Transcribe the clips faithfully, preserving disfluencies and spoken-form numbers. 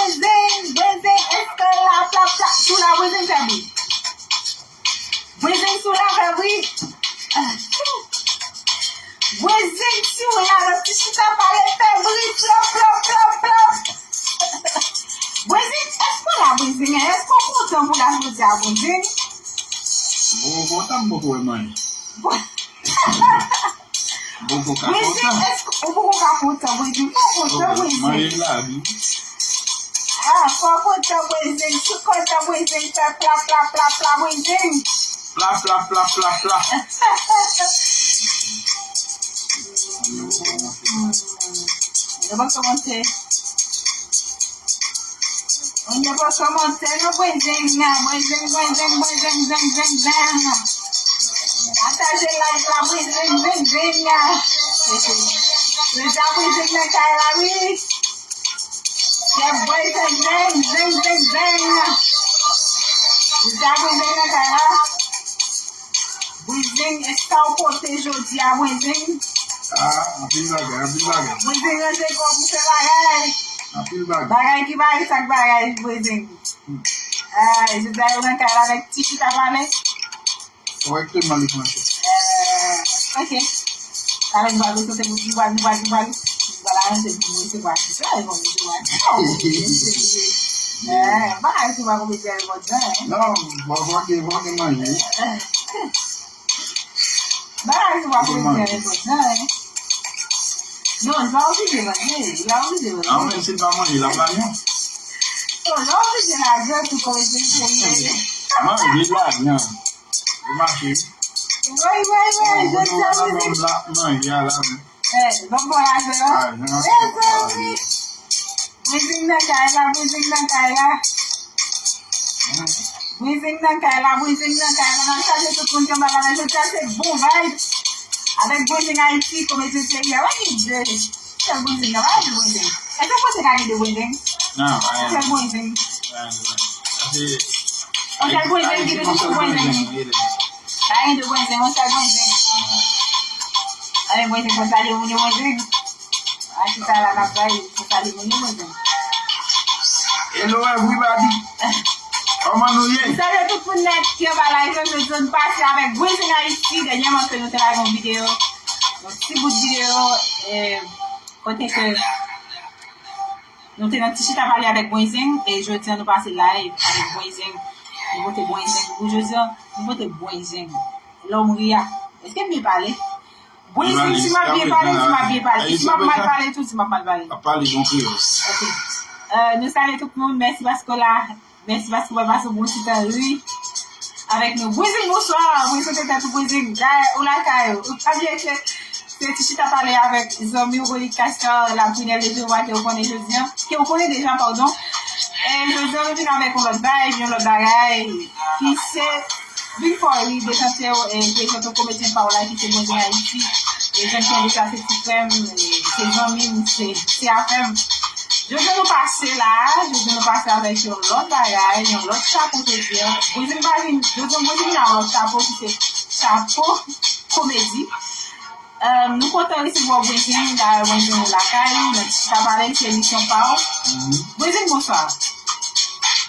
Bwezeng, bwezeng, èske w la, pla, pla, si w la, bwezeng, fè bri. Bwezeng, si w la, fè bri. Bwezeng, si w la, nan Ti Chita Pale, fè bri, plop, plop, plop, plop. Bwezeng, èske w la, bwezeng? Èske w kontan pou la jodi a, bwezeng? Mwen kontan, m poko wè manyen. Bwezeng, èske ou poko ka kontan, bwezeng? Fò w kontan, bwezeng. Manyen lavi. Ah, fò w kontan, bwezeng. Si w kontan, bwezeng, fè pla, pla, pla, pla, bwezeng. Pla, pla, pla, pla, pla. Yo pa kòmanse. Yo pa kòmanse, non, bwezeng, bwezeng, bwezeng, bwezeng, zeng, zeng, zeng. Pataje live la, bwezeng, zeng, zeng. Deja bwezeng nan kay la, wi. Chèf bwezeng, zeng, zeng, zeng, zeng. Deja bwezeng nan kay la. Bwezeng, e sa w pote jodi a, bwezeng? Ah, anpil bagay, anpil bagay. Bwezeng ranje kò pou fè bagay. Anpil bagay. Bagay ki bagay, sa k bagay, bwezeng? Ah, jodi a yo nan kay la avèk Ti Chita Pale. Kòrèkteman, li franse. Eh, ok. Talè nou pral resevwa, nou pral, nou pral, nou pral, nou pral aranje pou nou resevwa atis la, e bon, nou resevwa atis la, nou resevwa atis la. Eh, bagay sou pa komedyen repòt jan, hein. Non, bon, bon, bon, bon, manje. Bagay sou pa komedyen repòt jan, hein. Non, li pa oblije manje, li pa oblije manje. Ah, men si l pa manje, l ap lajan. Non, li pa oblije lajan pou komedyen serye. Manje lajan. Li mache. Woy, woy, woy, jodi a, manje a la, men. Eh, bon, bon, lajan. Ah, non. Mezanmi. Bwezeng nan kay la, bwezeng nan kay la. Bwezeng nan kay la, bwezeng nan kay la. N ap salye tout moun ki anba la, men jodi a se bon vibe. Avèk Bwezeng Ayiti, komedyen serye. Wi, Dye. Sèl bwezeng nan, pa gen de bwezeng. Èske w panse ka gen de bwezeng? Non, pa gen. Sèl bwezeng. Pa gen. Sèl bwezeng ki te touche bwezeng. Pa gen de bwezeng, yon sèl bwezeng. Anben, bwezeng, fò salye moun yo, bwezeng. A, se sa la n ap bay, fò salye moun yo, bwezeng. Hello everybody. Kòman nou ye? M salye tout moun nèt ki anba live la, jodi a nou pase avèk Bwezeng Ayiti, dènyèman ke nou te lage yon videyo, yon ti bout videyo, eh, kote ke nou te nan Ti Chita Pale avèk Bwenzeng, e jodi a nou pase live avèk Bwenzeng. Nou pote Bwenzeng pou jodi a, nou pote Bwenzeng. Lòm ri a. Èske m byen pale? Bwenzeng, si m ap byen pale, si m ap byen pale. Si m ap mal pale tou, si m ap mal pale. Ap pale bon kreyòl. Ok. Euh, nou salye tout moun. Mèsi paske w la. Mèsi paske w pase yon bon ti tan ri avèk nou. Bwenzeng, bonswa. Prezante tèt ou, Bwenzeng. Gay, ou lakay ou. Pa bliye ke se Ti Chita Pale avèk zanmi w, Rony Castor, la prunelle de Jewova ke w konnen jodi a. Ke w konnen deja, padon. E jodi a, nou vin avèk yon lòt vibe, yon lòt bagay, ki se vin fè w ri, detante w, e prezante w komedyen pa w la, ki se Bwenzeng Ayiti. E jan w konnen deja, se ti frè m, e se zanmi m, se, se afè m. Jodi a nou pase la, jodi a nou pase avèk yon lòt bagay, yon lòt chapo, jodi a. Bwenzeng pa vin, jodi a Bwenzeng vin ak yon lòt chapo ki se chapo komedi. Euh, nou kontan resevwa w, Bwenzeng, dayè Bwenzeng lakay, nan Ti Chita Pale, se emisyon pa w. Bwenzeng, bonswa.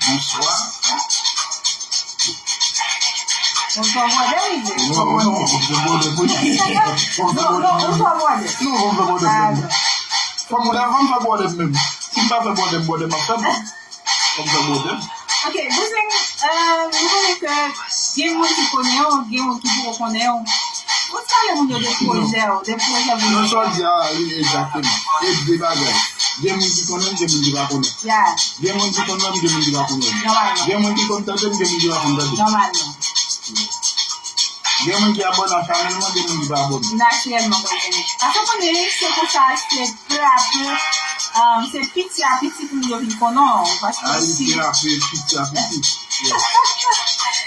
Bonswa. Ou fè bwòdè, wi, Bwenzeng? Non, non, non, ou fè bwòdè, wi. Non, non, ou fè bwòdè. Non, ou fè bwòdè, wi. Fò m fè bwòdè menm. Si m pa fè bwòdè, bwòdè m ap fè m. Fò m fè bwòdè m. Ok, Bwenzeng, euh, nou konnen ke gen moun ki konnen w, gen moun ki poko konnen w. Ou pale moun yo de pwojè w, de pwojè moun yo. Non, sa w di a, wi, egzakteman. E de bagay. Gen moun ki konnen m, gen moun ki pa konnen m. Ya. Gen moun ki konnen m, gen moun ki pa konnen m. Nòmalman. Gen moun ki konn tande m, gen moun ki pa konn tande m. Nòmalman. Gen moun ki abòne a chanèl mwen, gen moun ki pa abòne. Natirèlman, Bwenzeng. Paske w konnen, se konsa, se peu à peu, euh, se piti a piti pou moun yo vin konnen w, paske si. Ay, peu à peu, piti a piti.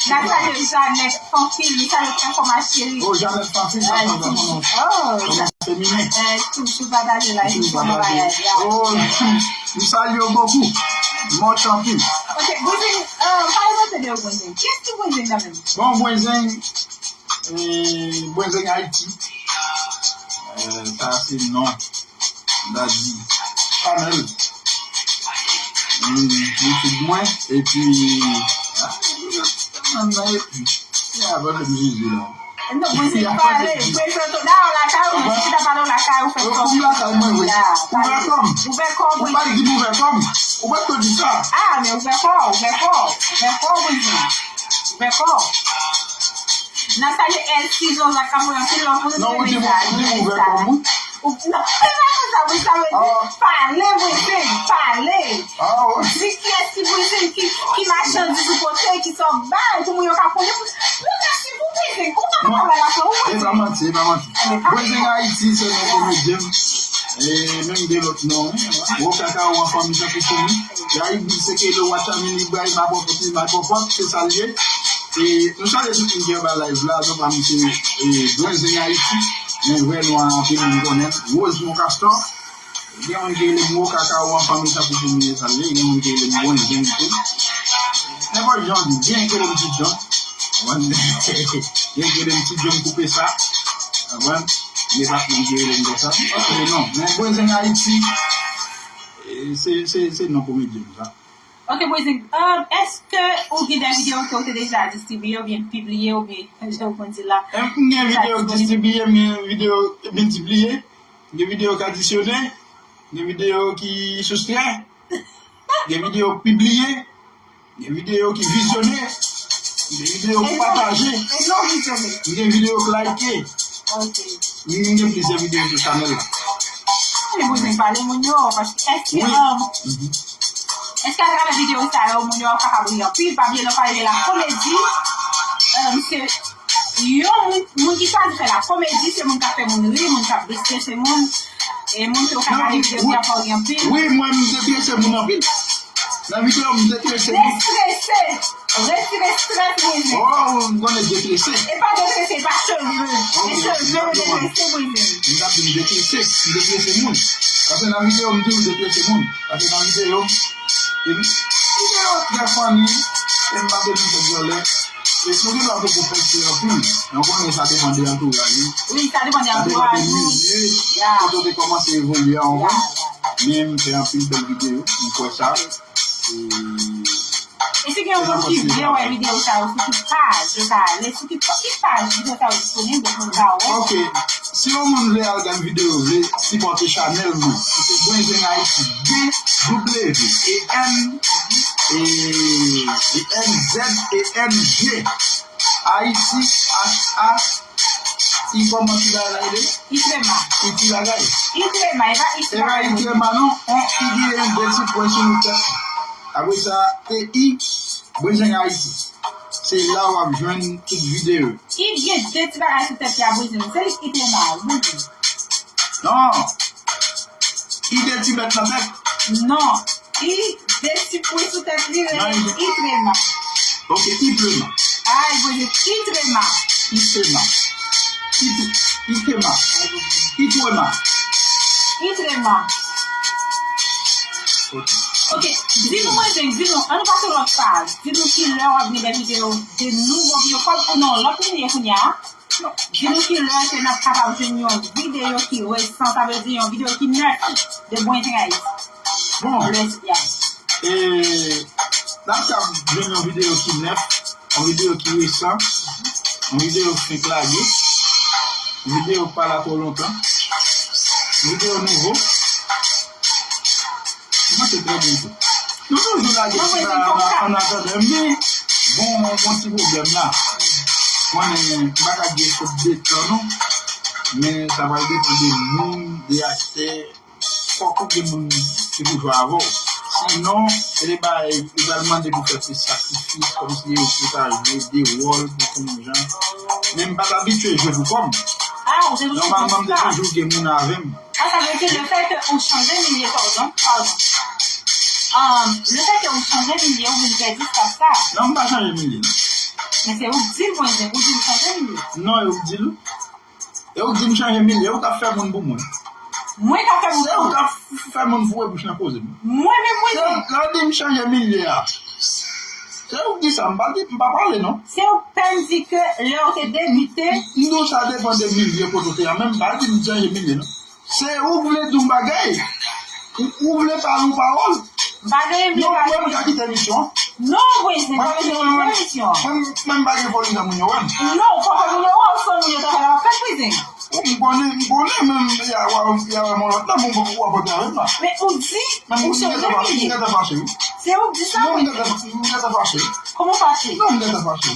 N ap salye Jeannette Fanfil, nou salye w Fanfil, ma chérie. Oh, Jeannette Fanfil, sa, sa, sa, sa, sa. Oh, féminin. Eh, toujou pataje la, toujou pataje. Oh, m salye w bokou. Mòch anpil. Ok, Bwenzeng, euh, pale mwen de Bwenzeng. Kiyès ki Bwenzeng nan menm? Bon, Bwenzeng, eh, Bwenzeng Ayiti. Eh, sa se non. M ta di, chanèl. YouTube mwen, epi, ah, nan, nan, epi, ya, pa fè m jije la. Non, mwen se pale, mwen se to, da, lakay ou, mwen se ta pale lakay ou, fè kòm. Ou lakay mwen, wi. Ouvè kòm. Ouvè kòm, wi. Ou pa di m ouvè kòm. Ou pa di sa. Ah, men ouvè kò, ouvè kò, ouvè kò, wi. Ouvè kò. Nan salye Elsie Jean-Jacques, ka voye anpil love pou nou. Non, ou di m, ou di m ouvè kòm, wi. Ou, non, se pa konsa, wi, sa vle di pale, wi, se pale. Ah, wi. Di kiyès ki Bouzen, ki, ki machandiz ou pote, ki sa w bay, pou moun yo ka konnen. Pou, pou ka swiv ou Bouzen, ou pa ka bay la fò, ou Bouzen. E pa manti, e pa manti. Bouzen Ayiti, se non komedyen. E menm gen lòt non, wi. Gwo kaka ou an fanmi tankou foumi. Yayib di se ke le watch a mini bay ma pòpòt, ma pòpòt, se sa l ye. E nou salye tout moun ki anba live la, nou pa misye, e, Bouzen Ayiti. Men vrè non an anpil moun konnen l. Rosemond Castor. Gen moun ki rele m Wo Kaka ou an fanmi tankou foumi, sa l ye. Gen moun ki rele m Bouzen tou. Nenpòt jan w di, gen ki rele m Ti John. Konprann? Gen ki rele m Ti John koupe sa. Konprann? Gen pa moun ki rele m konsa. Men non, men Bouzen Ayiti, e, se, se, se non komedyen m sa. Ok, Bouzen, um, èske ou gen de videyo ke ou te deja distribiye oubyen pibliye oubyen, jan ou konn di la? M gen videyo k distribiye, m gen videyo k miltipliye. Gen videyo k adisyone, gen videyo ki soustrè, gen videyo k pibliye, gen videyo ki vizyone, gen videyo k pataje, gen videyo k like. M gen plizyè videyo sou chanèl la. Mwen bezwen pale moun yo, paske èske, um, èske atravè videyo sa yo, moun yo ap kapab ri anpil? Pa bliye lè w pale de la komedi, um, se Yon moun, moun ki chwazi fè la komedi, se moun k ap fè moun ri, moun k ap destrese moun, e moun ke w ka gade videyo ki ap fè w ri anpil. Wi, mwen, m destrese moun anpil. Nan videyo, m destrese moun. Destrese. Retire strès, Bouzen. Oh, m konnen destrese. E pa destrese, e pa cheve. E cheve destrese, Bouzen. M t ap di m destrese, m destrese moun. Paske nan videyo, m di m destrese moun. Paske nan videyo, e m, videyo trè funny, e m pa bezwen fè vyolè. E nou gen dwa poko pèse anpil, men w konnen sa depann de antouraj ou. Wi, sa depann de antouraj ou. Sa depann de milye, kote w te kòmanse evolye a, w konprann? Men m fè anpil bèl videyo, m kwè sa. E si gen yon moun ki vle wè videyo sa yo, sou ki paj yo ka ale, sou ki, ki paj videyo sa yo disponib, pou moun ka wè? Ok. Si yon moun vle al gad videyo, vle sipòte chanèl mwen, ki se Bwenzen Ayiti, B W E N, e, E N Z E N G, Ayiti, H A, I kòman ti bagay la rele? Itrema. I ti bagay. Itrema, e pa Itrema. E pa Itrema non, on I gen de ti pwen sou tèt. Apre sa, T I, Bwenzen Ayiti. Se la w ap jwenn tout videyo. I gen de ti bagay sou tèt li a, Bouzen. Se li ki te mal, Bouzen. Non. I de ti bèt nan tèt. Non. I de ti pwen sou tèt li, rele Itrema. Ok, Itrema. Ay, Bouzen, Itrema. Itrema. Itrema. Itrema. Itrema. Ok. Ok, di nou, Bouzen, di nou, ann nou pase lòt paj. Di nou ki lè w ap gen de videyo, de nouvo videyo, kòm ou nan yon lòt milye kounye a. Di nou ki lè ke n ap kapab jwenn yon videyo ki resan, sa vle di yon videyo ki nèf de Bwenzen Ayiti. Bon, e, n ap kab jwenn yon videyo ki nèf, yon videyo ki resan, yon videyo k fenk lage, yon videyo k pa la twò lontan, yon videyo nouvo. Mwen se trè byento. Nou toujou lage ti bagay la an atandan, men bon, bon ti pwoblèm la. Mwen, m pa ka di fòt de tan non, men sa pral depann de moun, de aktè. Fòk ou gen moun ki pou jwe avè w. Sinon, se de bagay, li pral mande pou fè plis sakrifis, kòmsi yo pou ta jwe de wòl pou fè yon jan. Men m pa t abitye jwe pou kò m. Nòmalman, m te toujou gen moun avè m. Ah, sa vle di lefètke ou chanje milye, padon, padon. Um, lefètke ou chanje milye, ou vin pèdi staf sa. Non, m pa chanje milye, non. Men se ou k di l, mwen, ou di l chanje milye. Non, e ou k di l. E ou k di m chanje milye, ou k ap fè moun pou mwen. Mwen k ap fè moun pou ou. Se ou k ap f-, fè moun foure bouch nan koze m. Mwen menm, mwen menm. Se ou k di m chanje milye a. Se ou k di sa, m pa di, m pa pale, non. Se ou k fè m di ke lè ou te debite. Non, sa depann de milye kote ou te a, men m pa di m chanje milye, non. Se ou k vle di yon bagay, ou, ou vle pale yon pawòl, M pa gen envite. Non, mwen, m ka kite emisyon an. Non, Bwizen, pa bezwen kite emisyon an. Mwen, mwen, m pa gen foli nan moun yo wè m. Non, fò fè moun yo wè w, san moun yo ta fè la fèt, Bwizen. M konnen, m konnen, men y a wè, y a wè m yon lòt lè, bon, bon, w ap antre avè m la. Men ou di, ou chanje milye. M gentan fache, wi. Se ou k di sa, wi. Non, m gentan, m gentan fache. Kòman fache? Non, m gentan fache.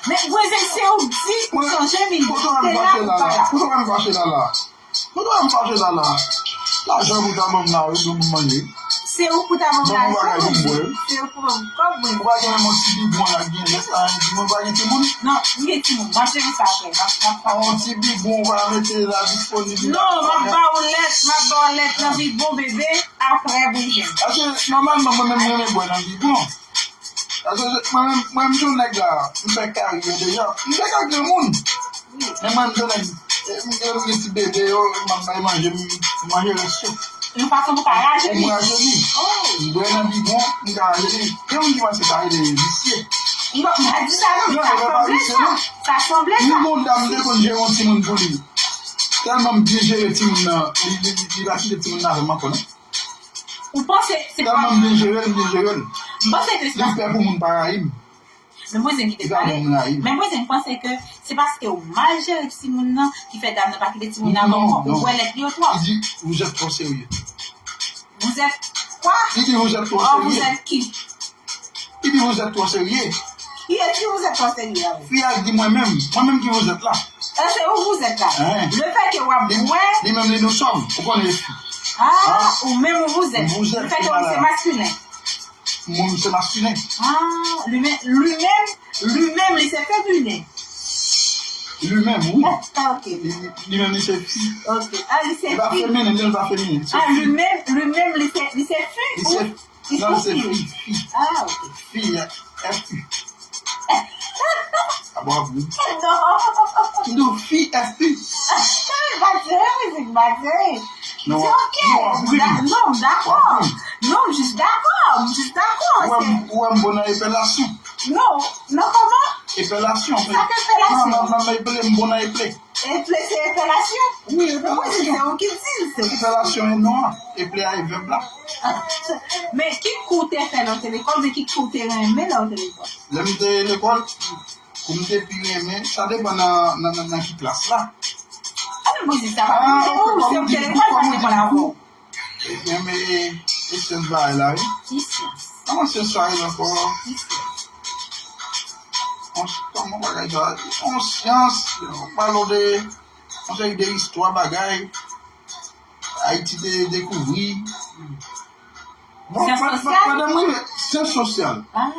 Men Bwizen, se ou k di ou chanje milye. Kote w wè m fache la la? Kote w wè m fache la la? Kote w wè m fache la la? Lajan pou ta ban m la, wi, pou m manje. Se ou pou ta ban m lajan, ou di. Se ou pou ban m kòb, Bwizen. Ou pa gen menm yon ti bibwon la, gen lè sa, di mwen pa gen timoun. Non, m gen timoun. M ap jere sa apre. M ap, m ap, m ap. Yon ti bibwon, ou pa mete la disponib. Non, m ap ba ou lèt, m ap ba ou lèt nan bibwon, bebe, apre, Bwizen. Paske, nòmalman, mwen menm, mwen renmen bwè nan bibwon. Paske mwen menm, mwen menm jan nèg la, m fè karyè deja. M te ka granmoun. Men mwen menm jan nèg, e, m te gen ti bebe yo, m ap bay manje, m manje rès yo. Yon fason pou ka rajeni. Pou m rajeni. Oh. M bwè nan bidon, m ka rajeni. Gen moun ki panse sa rele visye. Non, m pa di sa non, men sa sanble sa. Sa sanble sa. Yon moun dam te konn jere yon timoun pou li. Tèlman m byen jere timoun nan, li, li, li, li pa kite timoun nan avè m ankò non. Ou panse se pa. Tèlman m byen jere l, m byen jere l. M panse ke se. Li pè pou moun pa rayi m. Men Bwizen kite pale. Li pa bon moun rayi m. Men Bwizen panse ke se paske ou mal jere timoun nan ki fè dam nan pa kite timoun nan ankò. Ou bwè lèt li yo twòp. Li di, vous êtes trop sérieux. Vous êtes quoi? Li di, vous êtes trop sérieux. Oh, vous êtes qui? Li di, vous êtes trop sérieux. Kiyès ki vous êtes trop sérieux avè? Fi a di mwen menm, mwen menm ki vous êtes là. E se ou vous êtes là. Hein? Le fait que w ap bwè. Li menm li nous sommes. Ou konnen fi. Ah, ou menm ou vous êtes. Vous êtes. Le fait que ou se maskilen. Moun se maskilen. Ah, lui-même, lui-même, lui-même, li se feminen. Lui menm, wi. Ah, ok. Li, li menm li se fi. Ok. Ah, li se fi. Li pa feminen, li pa feminen. Ah, lui-même, lui-même, li se, li se fi. Li se Non, se fi, fi. Ah, ok. Fi, F U. A bon, ap ri. Non. Nou fi, F U. Pa di anyen, Bwizen, pa di anyen. Non, non, ap ri. Non, dakò. Non, m jis dakò, m jis dakò. Ou wè m, ou wè m bon nan epelasyon. Non, non, kòman? Epelasyon. Sa k epelasyon? Non, non, non, eple, m bon nan eple. Eple se epelasyon? Wi, epelasyon. Wi, se ou ki di l, se ou ki di l. Epelasyon e non an, eple a e vèb la. Men ki kou w te fè lè w te lekòl, oubyen ki kou w te renmen lè w te lekòl? Lè m te lekòl, kou m te pi renmen, sa depann nan, nan, nan, nan ki klas la. A, men poze sa, pa mande ou, se ou ki te lekòl, pa t lekòl avè w. Ebyen, men, e, e syans bagay la, wi. Ki syans? Kòman syans sa rele ankò? Ki syans? On, kòman bagay sa? On syans, on pale de, on seri de istwa bagay. Ayiti te dekouvri. Bon, syans sosyal? Pandan m rive, syans sosyal. Ah.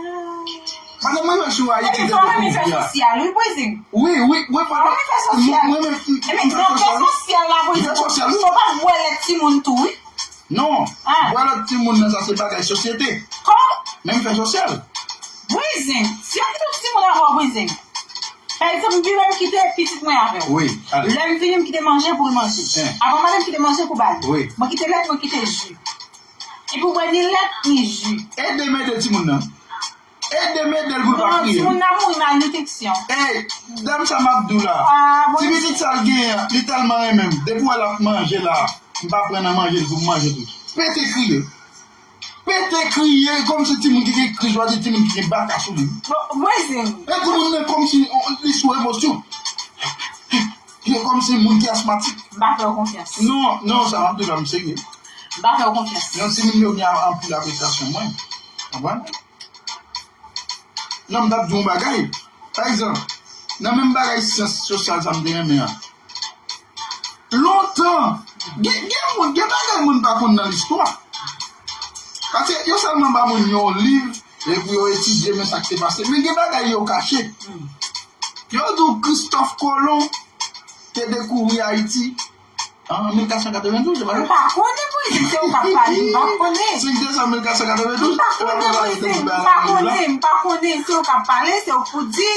Pandan m rive sou Ayiti te dekouvri a. Ebyen, fò w renmen fè sosyal, wi, Bwizen. Wi, wi, wi, pandan. Fò w renmen fè sosyal. Mwen, mwen, mwen, ebyen, nan fè sosyal la, Bwizen, fò w pa bwè lèt timoun tou, wi. Non, bwè lèt timoun nan, sa se bagay sosyete. Kòman? Men m fè sosyal. Bwizen, si yon ti timoun avè w, Bwizen. Pa egzanp, m vini, m kite pitit mwen avè w. Wi, ale. Lè m vini, m kite manje pou l manje. Avan m ale, m kite manje pou ba li. Wi. Mwen kite lèt, mwen kite ji. Epi w bwè ni lèt, ni ji. Ede m ede timoun nan. Ede m ede l pou l pa kriye. Non, timoun nan mouri malnitrisyon. Ey, dam sa m ap di w la. Ah, bon. Ti pitit sa l genyen an, li tèlman renmen m. Depi w wè l ap manje la, m pa pran nan manje l pou m manje tou. Pete kriye. Pete kriye kòmsi timoun ki gen kriz, w a di timoun ki gen baka sou li. Bon, Bwizen. E timoun nan kòmsi, on, li sou emosyon. Li kòmsi moun ki asmatik. M pa fè w konfyans. Non, non, sa m ap di w la, m serye. M pa fè w konfyans. Yon timoun yo gen anpil apresyasyon mwen. Konprann? Non, m t ap di yon bagay. Pa egzanp, nan menm bagay syans sosyal sa m te renmen an. Lontan, gen, gen moun, gen bagay moun pa konn nan listwa. Paske yo sèlman ba moun yon liv, e pou yo etidye, men sa k te pase. Men gen bagay yo kache. Yo di w Kristòf Kolon te dekouvri Ayiti. An mil kat san katrevendouz, se pa vre? M pa konnen, Bwizen, se ou k ap pale, m pa konnen. Senk desanm mil kat san katrevendouz. M pa konnen, Bwizen, m pa konnen, m pa konnen, se ou k ap pale, se ou k pou di,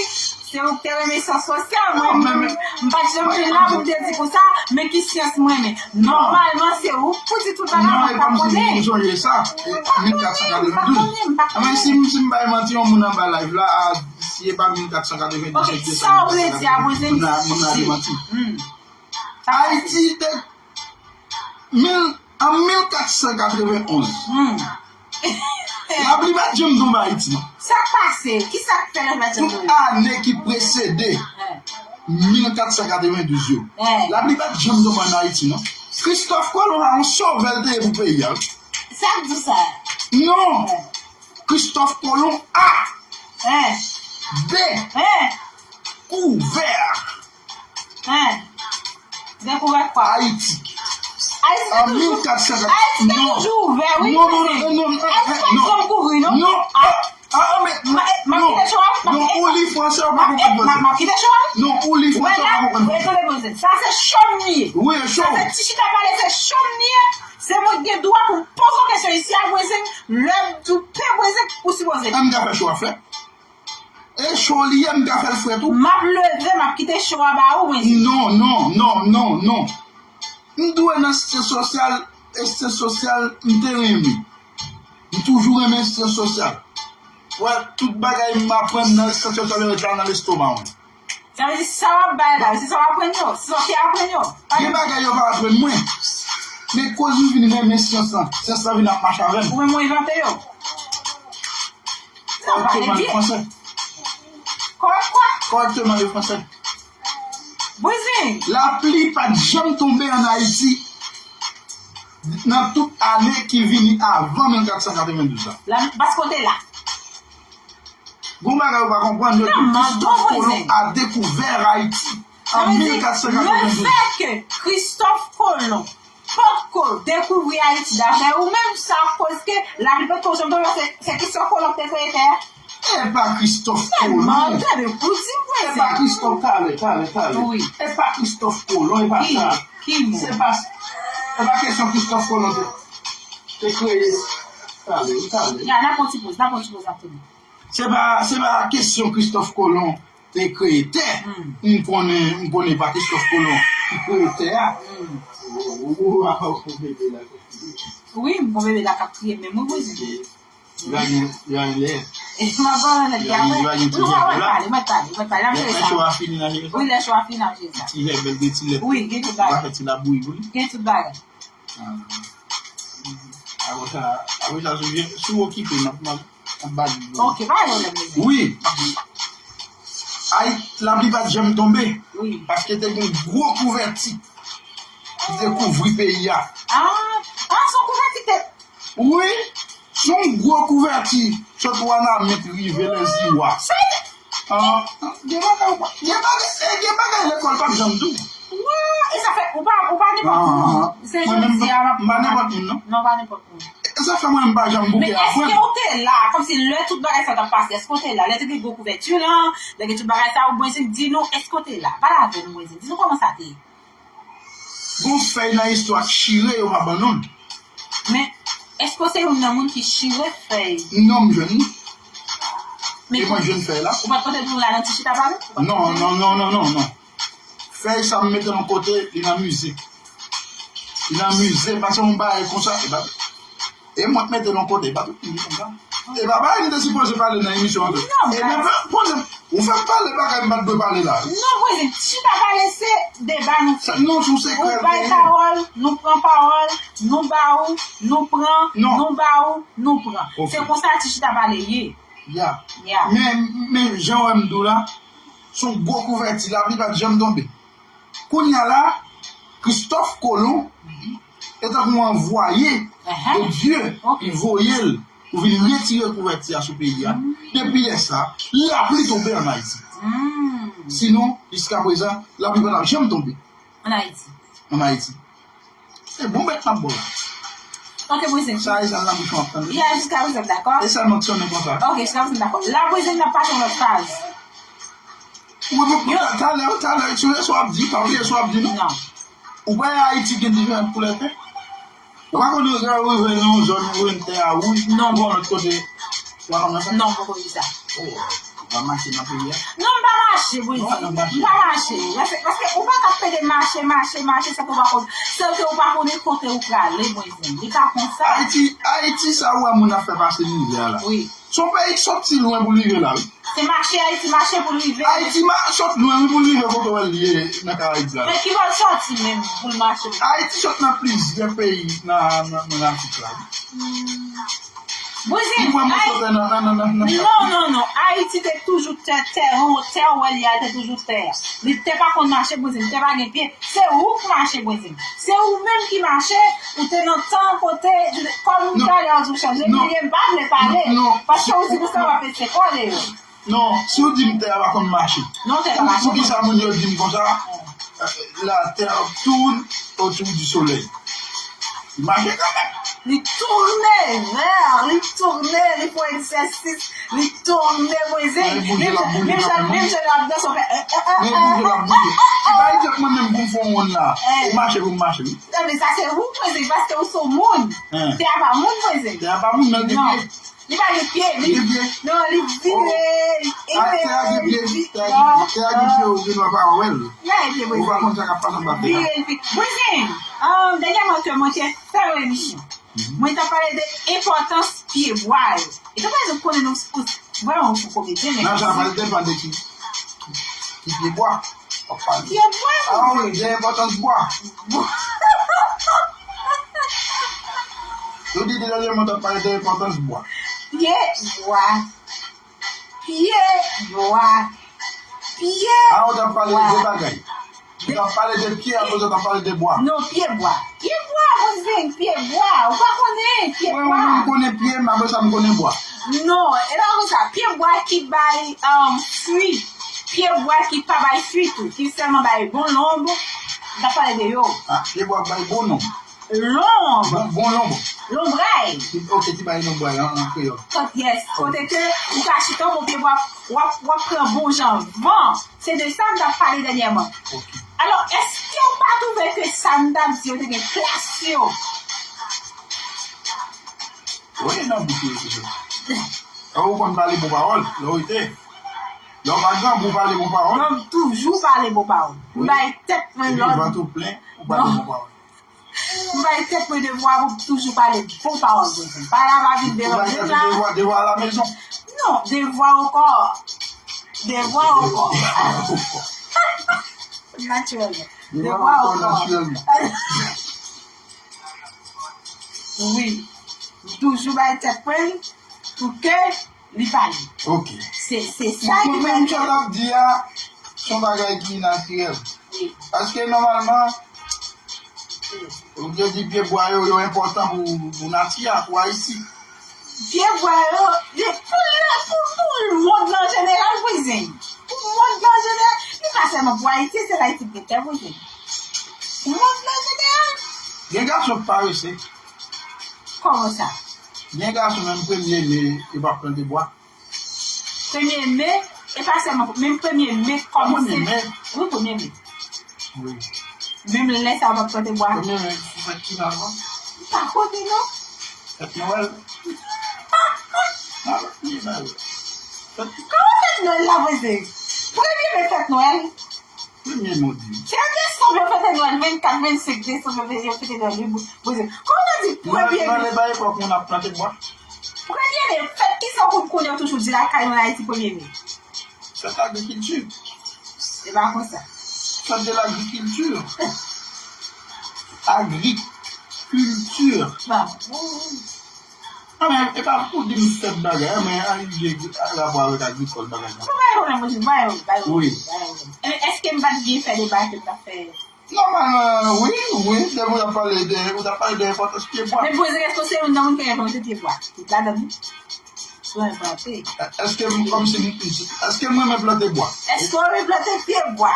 se ou k te renmen syans sosyal, mwen, m pa t janm vin la pou m te di konsa, men ki syans m renmen. Nòmalman, se ou k pou di tout bagay, mwen pa konnen. Non, e kòmsi m sonje sa, mil kat san katrevendouz. M pa konnen, m pa konnen. Anben, si m, si m bay manti, yon moun anba live la, a, si e pa mil kat san katrevendouz, ok, se ki sa ou vle di a, Bwizen? Moun nan, moun nan di manti. Ayiti te mil An mil kat san katrevenn onz, Hmm. lapli pa t janm tonbe Ayiti. Sa k pase? Ki sa k fè lapli pa t janm Tout tonbe? Ane ki presede Eh. mil kat san katrevenn douz yo, Eh. lapli pa t janm tonbe an Ayiti, non. Kristòf Kolon a yon sovè l te ye pou peyi a. Sa k di sa? Non! Kristòf Kolon a Eh. de Eh. kouvè Eh. Dekouvè kwa? Ayiti Ayiti te an toujou mil kat san. Ayiti te toujou ouvè, wi. Non, non, non, non, non, Ayiti pa non, janm kouvri, non. Non, ah, ah, ah, men, Ma- ma- non, kite chwa, ma- non, eh, ou li ma- fransè ou ma- pa eh, konprann ma- ma- fransè. kite chwa. Non, ou li fransè ou pa konprann fransè. Sa se chòm li ye. Wi, e chò. Sa se ti chita pale, se chòm li ye. Se mwen ki gen dwa pou m poze w kesyon isi a, Bwenzen. Lè m di w pe Bwenzen, ou sipoze. An m ka fè chò a frèt. E chò li ye, m ka fè l frèt ou. M ap leve, m ap kite chò a ba ou, Bwenzen. Non, non, non, non, non. M dwe nan sitiyasyon sosyal, sitiyasyon sosyal, m te renmen. M toujou renmen sitiyasyon sosyal. Wè, tout bagay m aprann nan sitiyasyon sosyal yo ret la nan lestoma mwen. Sa vle di, sa w ap bay la, se sa w aprann yo, se sa w te aprann yo. Gen bagay yo pa aprann mwen. Men koz m vin renmen syans lan, syans lan vin ap mache avè m. Ou menm ou envante yo. Sa pale Kòrèkteman le byen. fransè. Kòrèk kwa? Kòrèkteman le fransè. Bwenzen. Lapli pa t janm tonbe an Ayiti nan tout ane ki vini avan mil kat san katrevenn douz la. La, paske w te la. Gon bagay ou pa konprann, yo Non, di man, Kristòf bon, Kolon Bwenzen. a dekouvè Ayiti Sa an vle di, mil kat san katrevenn douz. Lefètke Kristòf Kolon potko dekouvri Ayiti, daprè ou menm, sa koz ke lapli potko janm tonbe, se, se Kristòf Kolon ki te kreye tè a. E pa Kristòf Kolon. Mande, men pou di m, E pa Kristòf, talè, talè, talè. Wi. E pa Kristòf Kolon, e pa Ki, sa. Ki mo? Se pa, e pa kesyon Kristòf Kolon te, te kreye. Talè, talè. Ya, n a pran ti poz, n a pran ti poz ap tounen. Se pa, se pa kesyon Kristòf Kolon te kreye tè. Hmm. M konnen, m konnen pa Kristòf Kolon ki kreye tè a. Hmm. Ou, ou, ou, ou, ou, bebe la. Wi, m gon bebe la k ap kriye, men mwen Bwenzen. Li pa gen, li pa gen lè. E m ap pale nèt Li la. pa gen, li pa gen ti Wi, jèbèl mwen la. Pale, mwen pale, mwen pale. N ap Lè jere lè sa. Cho a fini nan jere sa. Wi, lè Cho a fini, n ap jere sa. Ti jèbèl gen ti lèt. Wi, gen tout Ou pa bagay. Fè ti labouyi pou li. Gen tout bagay. Ah. Apre sa, apre sa, si w, si w okipe, m ap, m ap, m ap ba li. Ok, pa gen pwoblèm, Bwenzen. Wi. Ay, lapli pa t janm tonbe. Wi. Paske te gen gwo kouvèti ki te kouvri peyi a. Ah, ah, se yon kouvèti ki te Wi, se yon gwo kouvèti sot Wanament rive Lèziwa. Ah, gen bagay, gen bagay, eh, gen bagay lekòl pa t janm di w. Wa, e sa fè, ou pa, ou pa nenpòt moun. Se jodi a, m ap M pa nenpòt moun, non. Non, pa nenpòt moun. E sa fè mwen m pa janm Men bouke aprann. Èske ou te la, kòmsi lè tout bagay sa t ap pase, èske ou te la? Lè te gen gwo kouvèti lan, lè gen tout bagay sa, ou bezwen di nou, èske ou te la? Pale avè nou, bezwen di nou kòman sa te ye. Gon fèy nan istwa k chire, yo pa ban nou l. Men, èske w se youn nan moun ki chire fèy? Non, m jwenn li. Men E mwen jwenn fèy la. Ou pa t pote pou nou la nan ti chita pale? Ou pa t Non, pote? Non, non, non, non, non. Fèy sa m mete yon kote, li nan mize. Li nan mize, pase yon bagay konsa, e pa, e mwen k mete yon kote, e pa tout moun konsa. E pa bagay m te sipoze pale nan emisyon an tou. Non, E men fè, poze, ou fè m pale bagay m pa t dwe pale la. Non, prezan, ti chita pale se deba nou fè. Sa, non, sou sekrè Ou bay l. Pawòl, nou pran pawòl, nou ba ou, nou pran, Non. Nou ba ou, nou pran. Ok. Se konsa ti chita pale ye. Ya. Ya. Men, men jan wè m di w la, se yon gwo kouvèti, lapli pa t janm tonbe. Kounye a la, Kristòf Kolon, e tankou yon anvwaye Ahan. de Dye, Ok. li voye l pou vin retire kouvèti a sou peyi a. Depi lè sa, lapli tonbe an Ayiti. Hmm. Sinon, jiska prezan, lapli pa t ap janm tonbe An Ayiti. an Ayiti. Se bon bèt n ap bo la. Ok, mwen se. Sa e sa nan bouch mwen ap tande. Ya, jiska prezan, dakò? E sa manksonnen konsa. Ok, jiska prezan, dakò. La, prezan, n ap pase yon lòt faz. Ou pa, talè, talè, sou sa w ap di, pa bliye sa w ap di, non. Non. Ou pa wè Ayiti gen diferan koulè tè? Ou pa konn yo rive nan yon zòn, ou jwenn tè a wouj, Non. Ou yon lòt kote, ou pa konn sa? Non, m poko di sa. Oh, ou pa mache nan peyi a? Non, m pa mache, Bwezin. M pa mache. Paske, paske ou pa ka pede mache, mache, mache, san ke ou pa konn, san ke ou pa konnen kote ou prale, Bwezin. Li ka konsa. Ayiti, Ayiti, sa ou wè moun ap fè pase mizè a la. Wi. Se yon peyi ki soti lwen pou l rive la, wi. Se mache Ayiti mache pou l rive. Ayiti ma, sot lwen, wi, pou l rive kote w wè l ye nan Karayib la. Men ki bò l soti menm pou l mache? Ayiti sot nan plizyè peyi nan, nan, nan Afrik la, wi. Hmm. Bwezin, Li pran mòso tè nan, nan, nan, nan, nan. Non, non, non. Ayiti te toujou tè, tè, tè, tè, ou wè li a, te toujou tè. Li te pa konn mache, Bwezin, li te pa gen pye. Se ou k mache, Bwezin. Se ou menm ki mache, ou te nan tan kote, kòm talè w di w chanje pye, m pa vle pale. Paske ou di konsa w ap mete kò deyò. Non, si w di m tè a pa konn mache. Non, tè a pa mache. Poukisa moun yo di m konsa? La terre tourne autour du soleil. Li mache kanmenm. Li tounen vè, li tounen, li fè egzèsis, li tounen, Bwezin. Menm jan, menm jan l ap danse, w fè, eh, eh, eh, eh, eh, eh. Men bouje l ap bouje. Se pa egzanp mwen menm pou m fè yon wonn la. Ou mache pou m mache, wi. Non, men sa se ou, Bwezin, paske ou se yon moun. Tè a pa moun, Bwezin. Tè a pa moun, men l gen pye. Li pa gen pye, li, non, li vire, li eve, li vire. Tè a gen pye, tè a gen pye, ou gen dwa pa wè l. Ou pa konn sa k ap pase anba tè a. Vire, li vire. Bwezin, dènyèman ke mwen te fè yon emisyon, mwen te pale de enpòtans pyebwa yo. E te pa konnen nou, vrèman, ou se komedyen, men. Nan, sa pral depann de ki, ki, ki pyebwa. W ap pale. Pyebwa, ah wi, gen enpòtans bwa. Yo di dènyèman t ap pale de enpòtans bwa. Pyebwa. Pyebwa. Pyebwa. Ah, ou t ap pale de bagay. Ou t ap pale de pye, apre sa w t ap pale de bwa. Non, pyebwa. Pyebwa, Bwezin, pyebwa. Ou pa konnen pyebwa. Mwen, mwen, m konnen pye, m apre sa m konnen bwa. Non, e pa konsa. Pyebwa ki bay, um, fwi. Pyebwa ki pa bay fwi tou, ki sèlman bay bon lonb, m ta pale de yo. Ah, pyebwa k bay bon lonb. Lonb. Bon, bon lonb. Lonbray. Ki, ok, ki bay lonbray an, an kreyòl. Kot, yes. Kote ke ou ka chita, bon pyebwa, w ap, w ap pran bon jan van. Se de sa m t ap pale dènyèman. Ok. Alò, èske w pa twouve ke sa m t ap di yo te gen plas yo? Wi, nan bouch yo te soti. Lè ou konn pale bon pawòl, lè w rete. Lè w pa grangou pale bon pawòl. Mwen toujou pale bon pawòl. M bay tèt mwen lòd. Epi vant ou plen, ou pale bon pawòl. M bay tèt mwen devwa pou toujou pale bon pawòl, Bwezin. Pa la pa vin deranje m la. Devwa, devwa alamezon. Non, devwa okò. Devwa okò. Natirèlman. Devwa okò, natirèlman. Wi. M toujou bay tèt mwen pou ke li pale. Ok. Se, se sa ki fè. Mwen menm sa l ap di a, se yon bagay ki natirèl. Wi. Paske nòmalman, yo di pyebwa yo, yo enpòtan pou, pou nati a, pou Ayiti. Pyebwa yo, li pou, pou, pou mond lan an jeneral, Bwezin. Pou mond lan an jeneral. Li pa sèlman pou Ayiti, se Ayiti ki gen tè, Bwezin. Pou mond lan an jeneral. Gen gason k parese. Kòman sa? Gen gason menm premye me, yo p ap plante bwa. Premye me, e pa sèlman, menm premye me kòm se. Premye me? Wi, premye me. Wi. Menm lè sa yo p ap plante bwa. Premye me, se fèt ki la ankò? M pa konnen non. Fèt Nwèl. Ah, li ba yo. Fèt. Kòman fèt Nwèl la, Bwezin? Premye me fèt Nwèl. Premye me w di. Se an desanm yo fete Nwèl, vennkat, vennsenk desanm yo fete, yo fete Nwèl, wi, Bwezin. Kòman w di premye me? Nwèl, Nwèl e pa epòk moun ap plante bwa. Premye me, fèt ki sa w konn konnen yo toujou di lakay nou an Ayiti premye me? Fèt agrikilti. E pa konsa. Fèt de lagrikilti. Agrikilti. Bon. Non, men e pa pou di m fèt bagay, men a gen rapò avèk agrikòl bagay sa. Bon, bay pwoblèm, monchè, bay, bay, wi, bay. E, èske m pa t byen fè deba ke m t ap fè? Nòmalman, wi, wi, depi w t ap pale de, ou t ap pale de enpòtans pye bwa. Men Bwezin, èske w se youn nan moun ki renmen plante pye bwa? Tout ladan nou. Sou enpòte. Èske m, kòmsi, èske m renmen plante bwa? Èske w renmen plante pye bwa?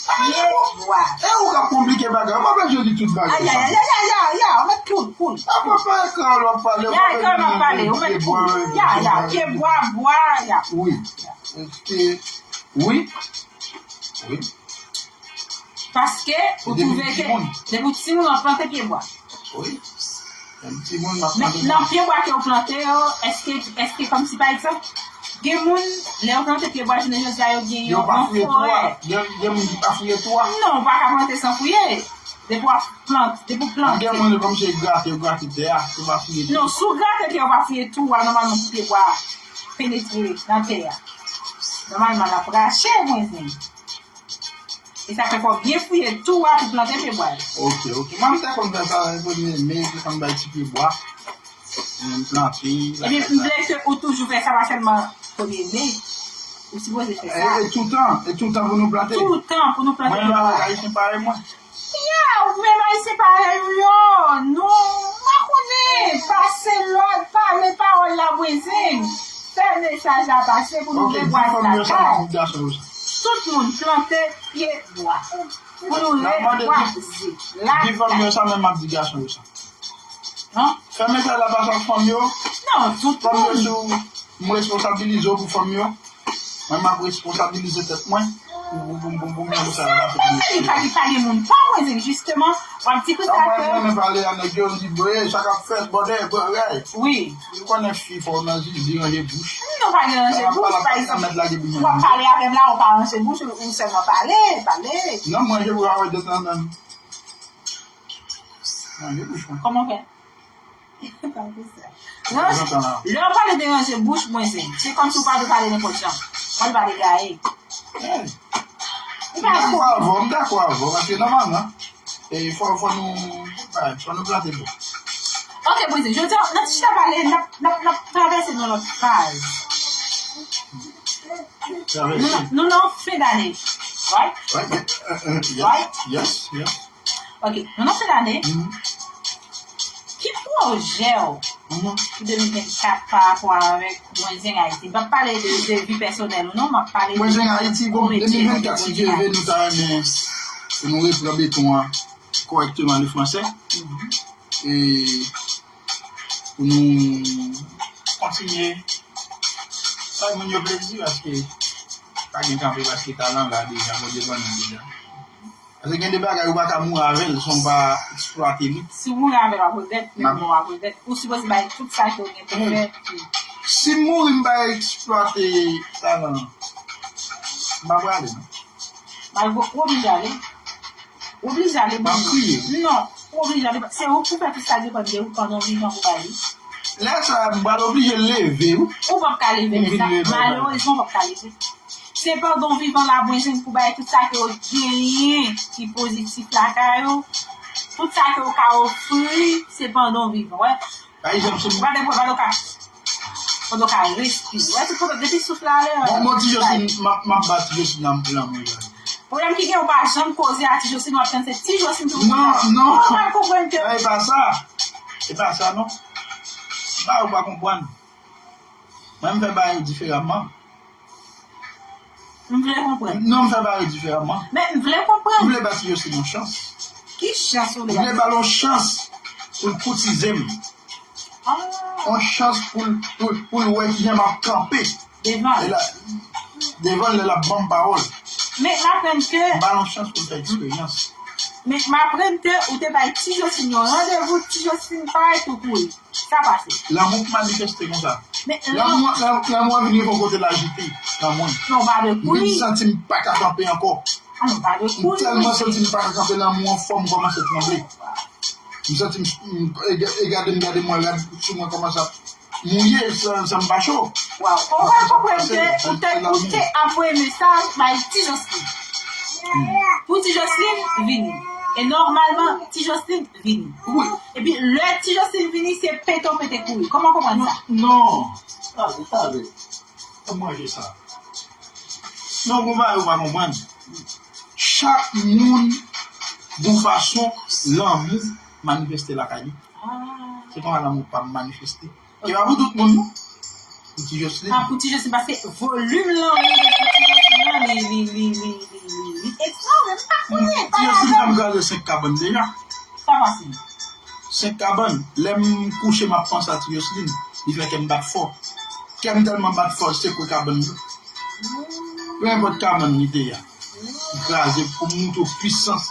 Pye bwa. E ou k ap konplike bagay, ou pa bezwen di tout bagay sa. Ay, ay, ay, ay, ay, ay, ou mèt cool, cool. Apa pa ekran w ap pale, ou pa bezwen di pye bwa. Ya, ya, pye bwa, bwa, ya. Wi. Èske, wi. Wi. Paske ou twouve ke depi w timoun w ap plante pye bwa. Wi. Depi timoun m ap plante bwa. Men nan pye bwa ke w plante yo, èske, èske kòmsi pa egzanp, Gen moun, lè yo plante pye bwa jounen jodi a, yo gen yon fòrè. Gen, gen moun ki pa fouye tou a. Non, ou pa ka plante san fouye. Depi w ap plant, depi w plante. Gen moun, kòmsi yo grate, yo grate tè a, yo pa fouye tou. Non, si w grate tè a, ou pa fouye tou a, nòmalman pou pye bwa a penetre nan tè a. Nòmalman, l ap rache, mwen di. E sa fè fò w byen fouye tou a pou plante pye bwa yo. Ok, ok. Mwen, m te konn fè sa, premye me, m te konn bay ti pye bwa. M plante. Ebyen, m vle ke ou toujou fè sa, pa sèlman premye me. Ou sipoze fè sa. E, e toutan, e toutan pou nou plante. Toutan pou nou plante pye bwa. Mwen, lòt Ayisyen parèy mwen. Ya, ou menm Ayisyen parèy ou yo. Nou, m pa konnen. Pase lòd, pale pawòl la, bwenzen. Fè mesaj la pase pou nou rebwaze lakay. Tout moun plante pye bwa. Pou nou rebwaze lakay. Di fanm yo sa, men m ap di gason yo sa. Fè mesaj la pase ak fanm yo. Non, tout moun. Fanm yo, si w, m responsabilize w pou fanm yo. Mwen, m ap responsabilize tèt mwen pou, pou, pou, pou, pou mesaj la pase pou mesye yo. Li pa, li pa gen moun pa mwen, se jisteman, w ap di konsa ke. Mwen, mwen pale a nèg yo, m di, "Bwe, sa k ap fèt, bòdè, bòdè." Wi. Ou konnen fi fò nan zizi, ranje bouch. Non, pa gen ranje bouch, pa egzanp. W ap pale avè m la, ou pa ranje bouch, ou, ou sèlman pale, pale. Non, mwen, je bouch avè de tan an. Ranje bouch mwen. Kòman fè? Pa konsa. Non, lè w pale de ranje bouch, mwen se, se kòmsi w pa vle pale nenpòt jan. Mwen pa degaye. M dakò avè w, m dakò avè w, paske nòmalman, e, fò, fò nou, fò nou plante bon. Ok, mwen se, jodi a, n ap chita pale, n ap, n ap, n ap travèse nan lòt faz. Nou, nou nan fen dane, right? Right? Yes, yes. Ok, nou nan fen dane. Ki pwojè w pou de mil vennkat pa rapò avèk Mwen Zen Ayiti? M p ap pale de, de vi pèsonèl ou non, m ap pale de... Mwen Zen Ayiti, bon, de mil vennkat, si Dye vle, nou ta renmen pou nou repran beton an kòrèkteman, le français. E pou nou kontinye bay moun yo plezi, paske pa gen kanpe, paske talan la deja, Bondye ban nou deja. Paske gen de bagay ou pa ka mouri avè l san w pa eksplwate li. Si w mouri avè l, w ap regrèt, men bon, w ap regrèt. Ou sipoze bay tout sa ke w gen pou fè. Si m mouri, m pa eksplwate talan an, m pa prale non. Malgre w oblije ale. W oblije ale. M ap kriye. Non, w oblije ale. Se ou pou fè tout sa depann de ou pandan w vivan pou bay li. Lè sa a, m pral oblije leve wi. Ou p ap ka leve lè sa. Malerezman, w p ap ka leve. Se pandan w vivan la, Mwen Zen, pou bay tout sa ke w genyen ki pozitif lakay ou. Tout sa ke w ka ofri, se pandan w vivan. Wè. Pa egzanp, si m... Pandan w ka, pandan w ka respire. Wè, tout pandan, depi souf la ale. Bon, bon, ti Josline, m ap, m ap ba ti Josline nan plan mwen la. Pwoblèm ki gen, ou pa janm koze a ti Josline, w ap tann se ti Josline ki pou... Non, non. Ou pa konprann ke... E pa sa. E pa sa, non. Ba, ou pa konprann. Mwen, m fè bagay yo diferaman. M vle konprann. Non, m fè bagay yo diferaman. Men, m vle konprann. M vle ba ti Josline yon chans. Ki chans ou vle ba? M vle ba l yon chans pou l koutize m. Ah. Yon chans pou l, pou, pou l wè kijan m ap kanpe. Devan l. Devan l, lè l ap ban m pawòl. Men, m aprann ke... M ba l yon chans pou l fè eksperyans. Men, m aprann ke ou te bay ti Josline yon randevou, ti Josline parèt ou kouri. Sa pase. Lanmou k manifeste konsa. Lanmou, lanmou an vin rive yon kote l ajite nan mwen. Non, pa de kouri. M vin santi m pa ka kanpe ankò. Ah, non, pa de kouri. M tèlman santi m pa ka kanpe, lanmou an fò, m kòmanse tranble. M santi m, m, e, e gade m, gade mwen, rad sou mwen kòmanse ap mouye san, san m pa cho. Waw, ou pa konprann ke ou te, ou te ap voye mesaj bay ti Josline. Pou ti Josline vini. E nòmalman, ti Josline vini. Wi. Epi lè ti Josline vini, se pete w pete kouri. Kòman w konprann sa? Non. Sa vre, sa vre. Kòman manje sa? Non, bon bagay ou pa konprann. Chak moun gon fason lanmou manifeste lakay li. Ah. Se konsa lanmou pa m manifeste. E pa pou tout moun, non. Pou ti Josline. Ah, pou ti Josline, paske volim lanmou de pou ti Josline nan, li, li, li ekstra, men m pa konnen. Ti Josline fè m kraze senk kabann deja. Sa pase. Senk kabann, lè m kouche, m ap panse a ti Josline, li fè kè m bat fò. Kè m tèlman bat fò, l sekwe kabann yo. Peu importe kabann li te ye a. Li kraze pou m montre w pwisans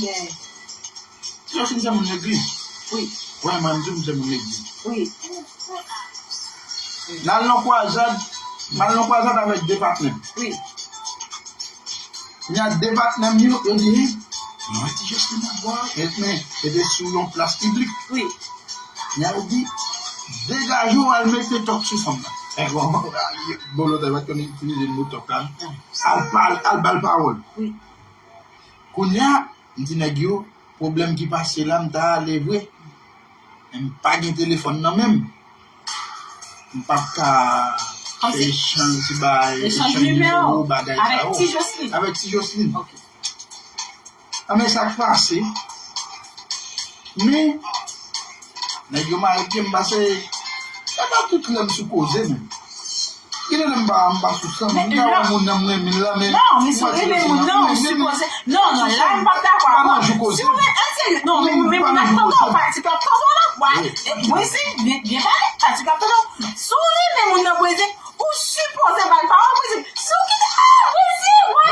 Joseline. Ti Joseline se moun legliz. Wi. Vrèman, m di w, m se moun legliz. Wi. N al nan kwazad, m al nan kwazad avèk de patnè m. Wi. Kounye a de patnè m yo, yo di, "Hein, mwen Ti Joseline ap bwè, men, men, se te sou yon plas piblik." Wi. Kounye a yo di, "Degaje w, al mete tòk sou fanm nan." E bon, bon, lòt la, pa t konn itilize mo tòk la. Al pale, al ba l pawòl. Wi. Kounye a, m di nèg yo, pwoblèm ki pase la, m ta ale vre. Men m pa gen telefòn nan men m. M p ap ka fè echanj, ti bagay, echanj nimewo, bagay sa yo. Avèk Ti Joseline. Avèk Ti Joseline. Ok. A, men sa k pase. Men, nèg yo mare pye m pase, e pa tout lè m sou koze, men. Gen lè m pa, m pa sou san m. M ka wè moun nan m renmen l la, men. Non, men si w renmen moun nan, ou sipoze. Non, non, la m p ap dakò avè w. Si w renmen, an serye, non, men, men moun nan ap tande w, Fati p ap tande w, non. Bwè, e, Bwezin, byen, byen pale, Fati p ap tande w. Si w renmen moun nan, Bwezin, ou sipoze ba l pawòl, Bwezin. Si w kite, ah, Bwezin, wè,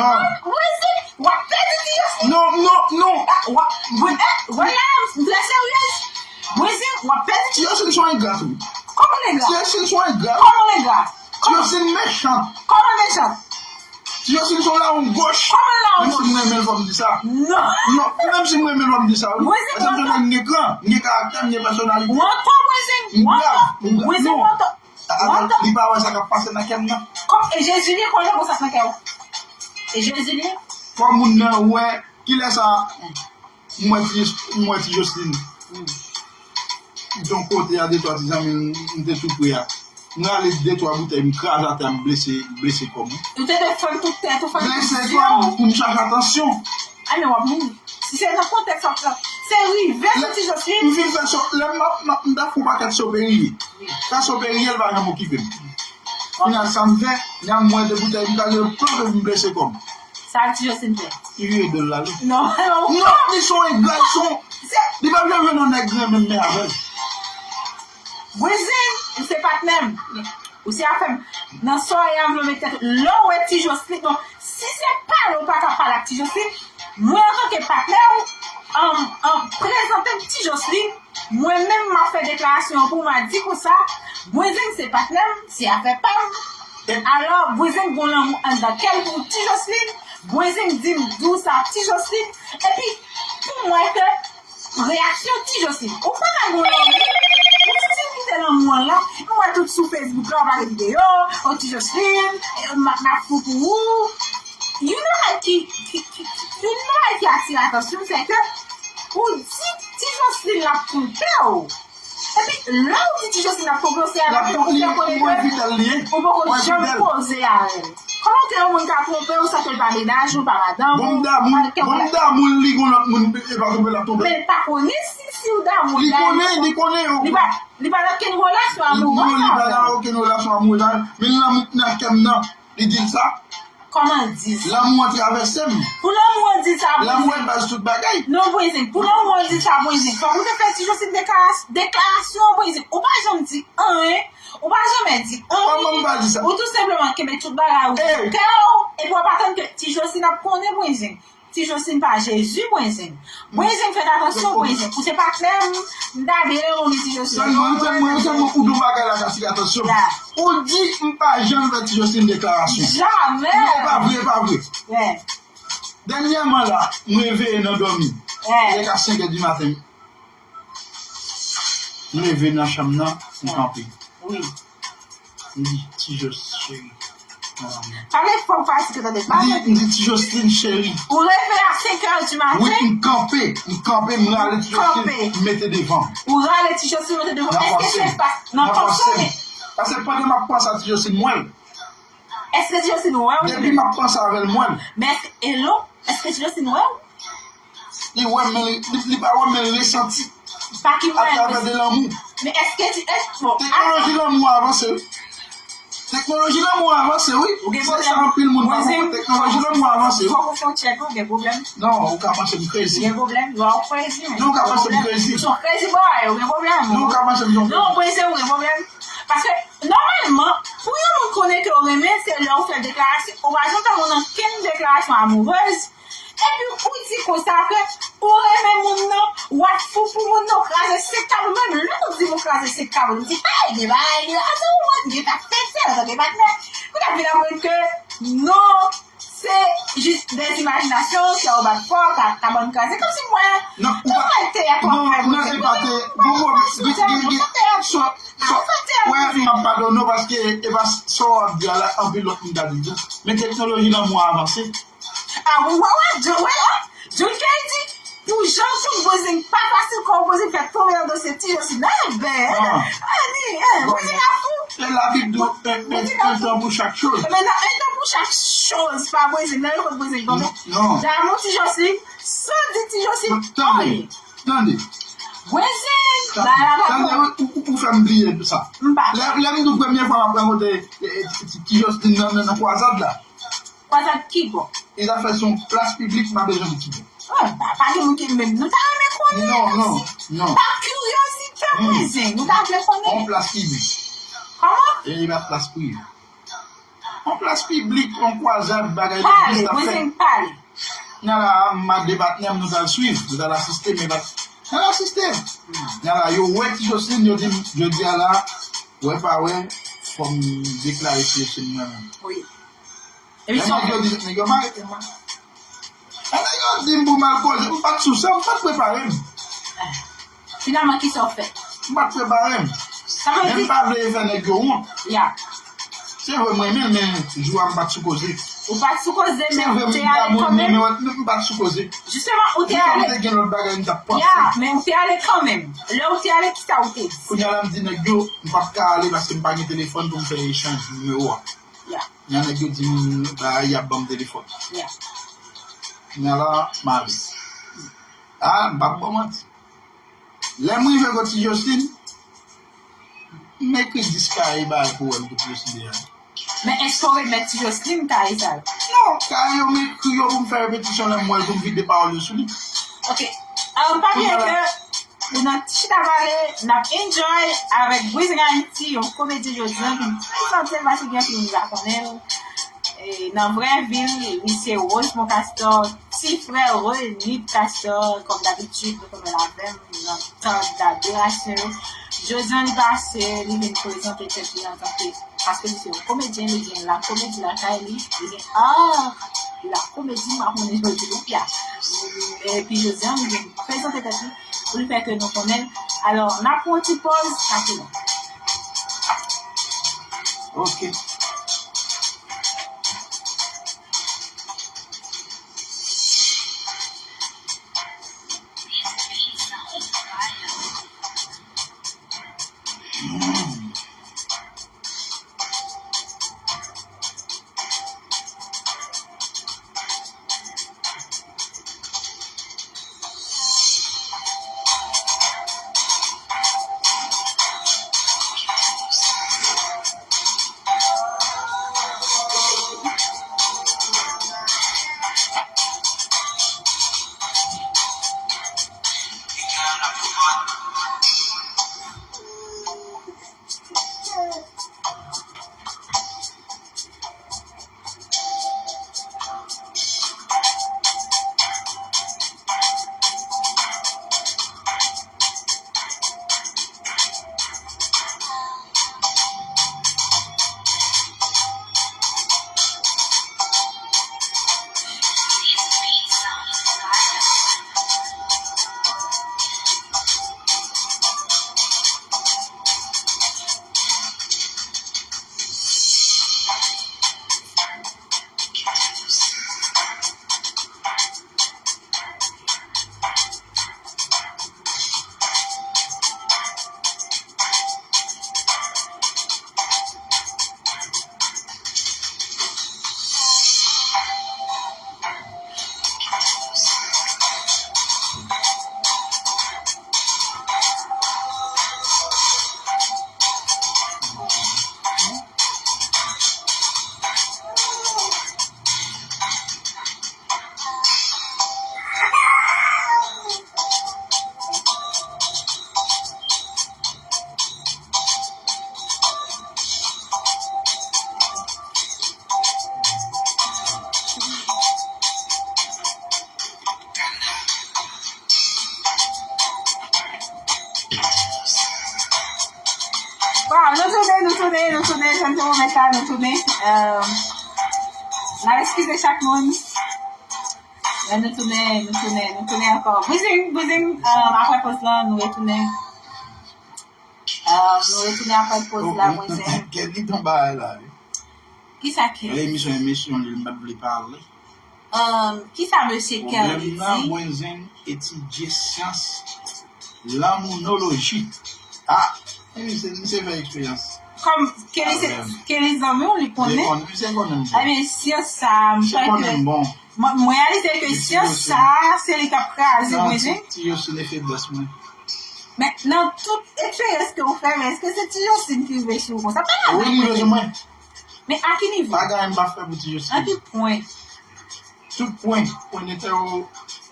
Bwezin, w ap pèdi Ti Joseline. Non, non, non. Ah, w ap, Bwezin, eh, wè la, m trè seryez. Bwezin, w ap pèdi Ti Joseline. Ti Joseline se yon engra tou. Kòman l engra? Ti Joseline se yon engra. Kòman l engra? Ti Joseline mechan. Kòman mechan? Ti Joseline se yon lawon goch. Kòman lawon goch? Menm si m renmen l, fò m di sa. Non. Non, menm si m renmen l, fò m di sa, wi. Bwezin, paske m gen gran, m gen karaktè, m gen pèsonalite. Wanta, Bwezin, wanta. Bwezin, wanta. Wanta. Li pa wè sa k ap pase nan kè m nan. Kòm, e Jezi li, kòman sa nan kè w? E Jezi li? Fò moun nan wè, kilè sa, m wè ti, m wè ti Joseline. Hmm. Yon kote a, de twa ti zanmi m, m te tou pre a. M rale de twa boutèy, m kraze atè, m blese, blese kò m. Ou te dwe fann tout tèt ou, fann tout zye w. Blese kò m pou m chache atansyon. A, men w ap mouri. Si se nan kontèks w ap fè, se rive sou Ti Joseline. M fin fè so, lè m ap, m ap, m t ap fè yon pakèt so perye. Sa so perye, l pa janm okipe m. Kounye a, sa m fè, lè m wè de boutèy, m kraze, m plonpe, m blese kò m. Sa Ti Joseline fè? Li vire do l la, wi. Non, non. Non, li se yon engra, li se yon, li pa janm jwenn yon nèg renmen men avè l. Bwezin, ou se patnè m. Ou se afè m. Nan sa w ye a, m vle met tèt ou. Lè w wè Ti Joseline, bon, si se pale, ou pa ka pale ak Ti Joseline, mwen antanke patnè w, an, an, prezante m Ti Joseline, mwen menm m ap fè deklarasyon an pou w, m a di konsa, Bwezin se patnè m, se afè pa m. Alò, Bwezin gon lanmou anndan kè l pou Ti Joseline, Bwezin di m di w sa Ti Joseline, epi pou mwen ke reyaksyon Ti Joseline. Ou pa ka gen yon lanmou. Ou si kite lanmou an la. Nou wè tout sou Facebook la, w ap gade videyo, o Ti Joseline, e, m ap, m ap fou pou ou. Youn nan bagay ki, ki, ki, ki, youn nan bagay ki atire atansyon m, se ke ou di Ti Joseline l ap twonpe w. Epi, lè w di Ti Joseline ap twonpe w, se avèk yon fè konnen ke ou poko janm koze avè l. Kòman ke yon moun ka twonpe w san ke l pa mennaj ou, pa madanm ou, pa kè w la? Bon, m damou l, li gon lòt moun, e pa twonpe l ap twonpe. Men l pa konnen si, si w damou l. Li konnen, li konnen. Li pa, li pa nan okenn relasyon amourèz avè l. Non, li pa nan okenn relasyon amourèz avè l. Men lanmou k nan kè m nan, li di l sa. Kòman l di sa? Lanmou an travèse m. Pou lanmou an di sa, Bwezin. Lanmou an baz tout bagay. Non, Bwezin. Pou lanmou an di sa, Bwezin. Fòk ou te fè Ti Joseline deklara-, deklarasyon, Bwezin. Ou pa janm di anyen. Ou pa janm di anyen. Kòman m pa di sa? Ou tou senpleman kenbe tout bagay ou sou kè w. Epi w ap atann ke Ti Joseline ap konnen, Bwezin. Ti Joseline pa Jezi, Bwezin. Bwezin, fè atansyon, Bwezin. Ou se patnè m, m ta byen renmen w, men Ti Joseline. Sèlman, sèlman, sèlman ou di yon bagay la k atire atansyon m. Ou di m pa janm fè Ti Joseline deklarasyon. Jamè. Non, e pa vre, e pa vre. Dènyèman la, m reveye nan dòmi. Eh. Lè ka senk è di maten. M leve nan chanm nan, m kanpe. Wi. M di, "Ti Jos cheri." Pale fò, fasil, tande, pale. M di, m di, "Ti Joseline cheri." Ou leve a senk è di maten? Wi, m kanpe, m kanpe, m rale Ti Joseline, m mete devan. Ou rale Ti Joseline, mete devan. Èske se pa nan panse? Nan panse. Paske pandan m ap panse a Ti Joseline, m wè l. Èske Ti Joseline wè w? Depi m ap panse avè l, m wè l. Men èske, hello? Èske Ti Joseline wè w? Li wè m, men li, li, li pa wè m, men l resanti. Pa ki mwayen? Atravè de lanmou. Men èske Ti, èske, bon, teknoloji lanmou a avanse wi. Teknoloji lanmou a avanse wi. Ou gen pwoblèm? Se sa anpil moun pa konprann. Teknoloji lanmou a avanse wi. Fòk ou fè yon tchèk, ou gen pwoblèm? Non, ou ka panse m crazy. Ou gen pwoblèm? Ou crazy, men. Non, ou ka panse m crazy. Ou se yon crazy boy, ou gen pwoblèm? Non, ou ka panse m se yon crazy. Non, ou prese, ou gen pwoblèm? Paske, nòmalman, pou yon moun konnen ke w renmen, se lè w fè deklarasyon. Ou pa janm fè moun ankenn deklarasyon amourèz, epi ou di konsa ke ou renmen moun nan, w ap fou pou moun nan, w kraze senk kab ou, menm lè ou di m ou kraze senk kab ou, m di, "Ay, gen bagay li, ase ou mwen, gen ta fete, gen patnè." Ou ta vin aprann ke non, se jis de imajinasyon, kè w bat fò, ka, kabann kraze, kòmsi mwen, non, ou pa, teyat w ap fè, non, e pa te, bon, bon, gen, gen, gen, so, so, wè, m ap padone w paske e pa sa w ap di a la, anpil lòt moun ta di tou. Men teknoloji lanmou a avanse. A, wè, wè, wè, wè, wè, John Kerry di, pou jan kout bouzen pa fasil, kò bouzen fè tonbe nan dosye Ti Joseline. Enben, ah, ni, eh, bouzen ka fou. E Labib di w, en, en, en tan pou chak choz. Men nan en tan pou chak choz, pa bouzen, nan yo kot bouzen tonbe. Non. Damou Ti Joseline, san di Ti Joseline, tande, tande. Bouzen, ba la pa bon. Tande, ou, ou, ou fè m bliye sa. M pa. Lè, lè m di w premye fwa m ap rankontre, eh, eh, Ti, Ti Joseline nan, nan, nan kwazad la. Kwazad ki bò? Li ta fè sou yon plas piblik, m pa bezwen di ki bò. Oh, pa, pa gen moun ki menm. Nou ta renmen konnen. Non, non, non. Pa kiryozite, mwen, nou ta vle konnen. On plas piblik. Kòman? E li pa plas prive. On plas piblik, on kwazad, bagay legliz t ap fèt. Pale, mwen, pale. Nan la, m ak de patnè m, nou t al swiv, nou t al asiste, men pa, n al asiste. Nan la, yo wè Ti Joseline, yo di m, jodi a la, wè pa wè, fò m deklare Ti Joseline mwen menm. Wi. Lè nèg yo di, nèg yo mare, lè nèg yo di m pou m al koze, m pa t sou sa, m pa t prepare m. Finalman, kisa w fè? M pa t prepare m. Sa vle di, men m pa vle fè nèg yo wont. Ya. Se vre, m renmen l, men jou a m pa t sou koze. Ou pa t sou koze, men ou te ale kanmenm. Se vre, m damou l, men m pa t sou koze. Jisteman, ou te ale. Jan m te gen lòt bagay m t ap panse. Ya, men ou te ale kanmenm. Lè ou te ale, kisa ou te di? Kounye a la, m di nèg yo, m p ap ka ale paske m pa gen telefòn pou m fè echanj nimewo a. Ya. Nan nèg yo di m, ba, y ap ban m telefòn. Ya. Kounye a la, m ale. A, m p ap ba w manti. Lè m rive kot Ti Joseline, m ekri dis kaye bagay pou wè l pou Ti Joseline deja. Men èske w remèt Ti Joseline kaye sa yo? Non, kaye yo m ekri yo pou m fè repetisyon lè m wè l pou m vide pawòl yo sou li. Ok. Ah, pa bliye ke nou nan Ti Chita Pale, n ap enjoy avèk Brizing Haiti, yon komedyen jodi a ki prezante l paske gen anpil moun ki pa konnen l. E, nan vrè vi l, li se Rosemond Castor, ti frè Renip Castor, kòm dabitid, nou konnen l avè m nan tan dadorasyon yo. Jodi a, li pase, li vin prezante tèt li antanke, paske li se yon komedyen, li gen lakomedi lakay li, li gen art lakomedi, m pa konnen jan yo di l, ya. Epi jodi a, li vin prezante tèt li, pou li fè ke nou konnen l. Alò, n ap pran yon ti pòz, pa twò long. Ok. Nou tounen, nou tounen, jan nou te pwomèt la, nou tounen. Euh, n ap eskize chak moun. Men nou tounen, nou tounen, nou tounen ankò. Bouzin, Bouzin, euh, apre poz lan, nou retounen. Euh, nou retounen apre poz la, Bouzin. Kèt li ton bagay la, wi. Kisa ki? Lè emisyon, emisyon, li m pa t vle pale. Um, kisa mesye Kelly di? Pwoblèm nan, Bouzin etidye syans lanmounoloji. Ah, misye, misye fè eksperyans. Kòm Kelly se, Kelly zanmi w, li konnen. Li konnen, misye konnen m bon. Ebyen, syans sa, m kwè ke, bon. Mwen, mwen reyalize ke syans sa, se li k ap kraze Bouzin. Ti Josine feblès mwen. Men, nan tout eksperyans ke w fè, men èske se Ti Josine ki rive sou ou konsa? Pa la. Wi, li rive sou mwen. Men a ki nivo? Bagay m pa fè pou Ti Josine. Nan ki pwen? Tout pwen, pwen entèwo,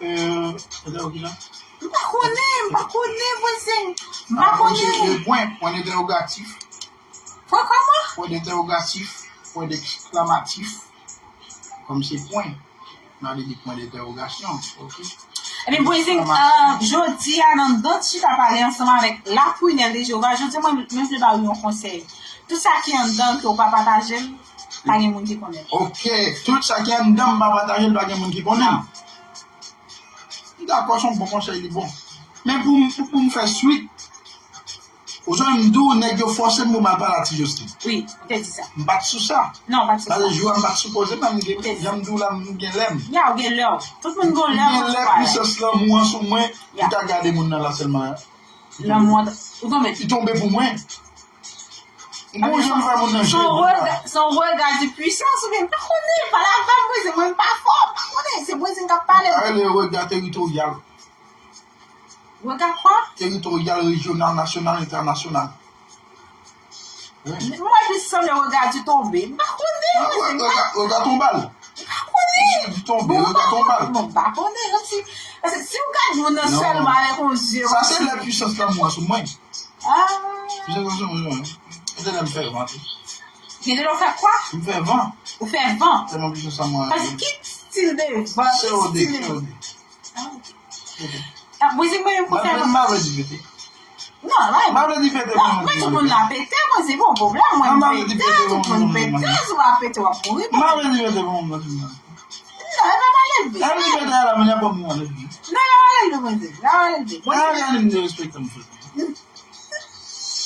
euh, entèwo ki jan? M pa konnen, m pa konnen, Bouzin. M pa konnen. Pwen, pwen entèwogatif. Pwen kòman? Pwen entèwogatif, pwen eksklamatif. Kòm se pwen, n a li di pwen entèwogasyon, oke? Ebyen, Bouzin, euh, jodi a, nan dan chita pale ansanm avèk La Prunelle de Jéhovah, jodi a, mwen, mwen vle ba w yon konsèy. Tout sa ki anndan ke w pa pataje l, pa gen moun ki konnen. Oke, tout sa ki anndan m pa pataje l, pa gen moun ki konnen. M dakò, se yon bon konsèy, li bon. Men pou m, pou, pou m fè swit, ou sonje m di w, nèg yo fòse m pou m al pale a Ti Josine. Wi, ou te di sa. M pa t sou sa. Non, ou pa t sou sa. Pase jou a m pa t sipoze, men m gen, jan m di w la, m gen lè m. Ya, ou gen lè w. Tout moun gen lè w. M gen lè pwisans lanmou an sou mwen, m ta gade moun nan la sèlman. Lanmou an, ou tonbe. Li tonbe pou mwen. M gon jan m fè moun nan jwe. Son rega, son rega de puissance, oubyen m pa konnen, pale avè m, mwen, se mwen m pa fò, m pa konnen, se Bouzin k ap pale. Sa rele rega teritoryal. Rega kwa? Teritoryal, rejyonal, nasyonal, entènasyonal. Wi. Mwen plis sanble rega di tonbe. M pa konnen, mwen, se mwen. Rega, rega tonbal. M pa konnen. Misye di tonbe, rega tonbal. Bon, m pa konnen, kòmsi, paske si w gade moun nan sèlman avèk yon zye. Sa se lè pwisans lanmou an sou mwen. Ah. Pwisans lanmou an sou mwen. Se lè m fè van tou. Gen de lè w fè kwa? M fè van. Ou fè van. Tèlman pwisans lanmou an. Paske ki stil de van? Se o de, se o de. Ah, ok. Ah, mwen di mwen menm pou fè. M pa vle di pete. Non, la. M pa vle di pete. Non, mwen tout moun la pete, mwen se bon pwoblèm, mwen pete, tout moun pete, si w pa pete, w ap mouri. M pa vle di pete pou moun nan. Non, e pa mal elve. Sa vle pete a la, mwen ap pran moun nan. Non, e pa mal elve, mwen di. La mal elve. Mwen di. Mwen di, mwen di respekte m, frè.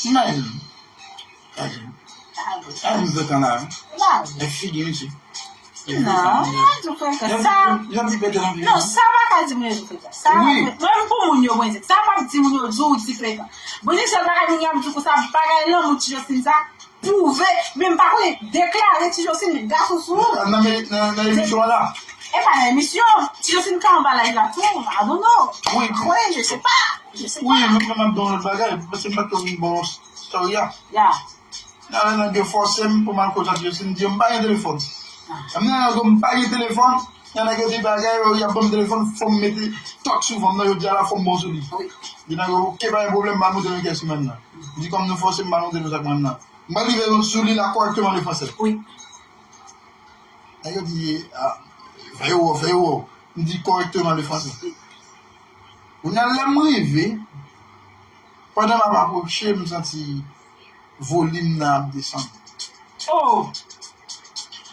Imajine. Gade. Gade m fè tan la, wi. E figi misye. Non, yo di frekan. Sa, non, sa pa ka di moun yo di frekan. Sa, mwen pou moun yo, mwen di, sa pa di moun yo di ou di frekan. Bon, se sèl bagay moun yo ap di konsa, bagay lanmou Ti Josine sa, pwouve, men m pa konnen, deklare Ti Josine gason sou ou. Nan, nan, nan emisyon an la. E pa nan emisyon, Ti Josine ka anba live la tou, I don't know. Wi. Wi, je sais pas, je sais pas. Wi, men, men m ap di w yon lòt bagay, paske m pa t konn bon story a. Ya. Nan, nan, nan, gen fòse m pou m al kote Ti Josine, m di yo m pa gen telefòn. M nan, nan, m pa gen telefòn, nan, nan, gen ti bagay, yo, y ap ban m telefòn, fò m mete tòk sou fanm nan, yo di a la fò m bon sou li. Wi. Di nan, yo, oke, pa gen pwoblèm, m al monte nan kè sou menm nan. M di kòm nou fòse m, m al monte nan sak menm nan. M al rive sou li la kòrèkteman le fransè. Wi. Nèg yo di, ah, fè yo, fè yo. M di kòrèkteman le fransè. Kounye a lè m rive, pandan m ap apwoche, m santi volim nan ap desann. Oh!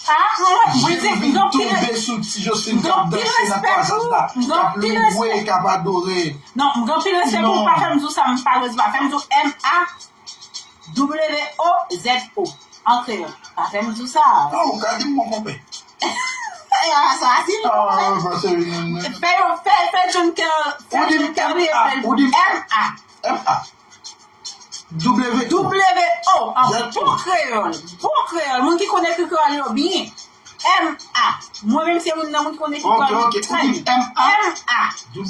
Ah, mwen, mwen, mwen di, m gen pil res-, tonbe sou Ti Josine k ap danse nan kwazad la, k ap louwe, k ap adore. Non, m gen pil respè pou ou, pa fè m di w sa, m pa res-, pa fè m di w M A W O Z O, an kreyòl. Pa fè m di w sa. Ah, ou ka di m mon konpè. Ah, sa, si non. Ah, paske, fè yo, fè, fè John Kerry, fè John Kerry, ou di m M A. M A. W O. W O, an bon kreyòl. Bon kreyòl. Moun ki konn ekri kreyòl yo byen. M A. Mwen menm se youn nan moun ki konn ekri kreyòl yo trè byen. M A. W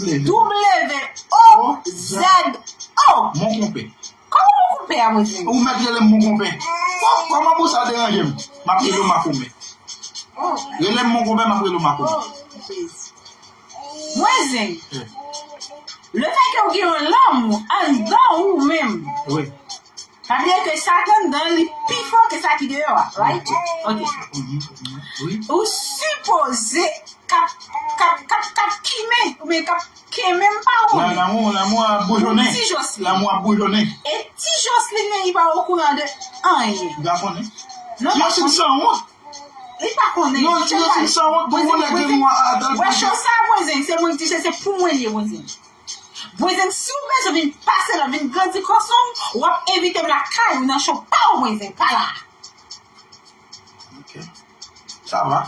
O Z O. Mon konpè. Kòman mon konpè a, mwen di? Ou mèt rele m mon konpè. Kò-, kòman pou sa deranje m? M ap rele w makomè. Rele m mon konpè, m ap rele w makomè. Mwen zen. Lefètke w gen yon lanmou anndan ou menm. Wi. Pa bliye ke sa k anndan li pi fò ke sa ki deyò a, right? Ok. Wi. Ou sipoze k ap, k ap, k ap, k ap kimen, oubyen k ap kenbe m pa woumen. Lanmou, lanmou ap boujonnen. Ti Joslin. Lanmou ap boujonnen. E Ti Joslin menm, li pa okouran de anyen. Li pa konnen. Non, Ti Joslin sanwont. Li pa konnen. Non, Ti Joslin sanwont pou moun nèg gen mwa adan l. Wè cho sa, Bwenzen, se mwen ki di se pou mwen li ye, Bwenzen. Bwenzen, si w bezwen vin pase la, vin grandi kòson, w ap envite m lakay ou nan cho pa w, Bwenzen, pa la. Ok. Sa va.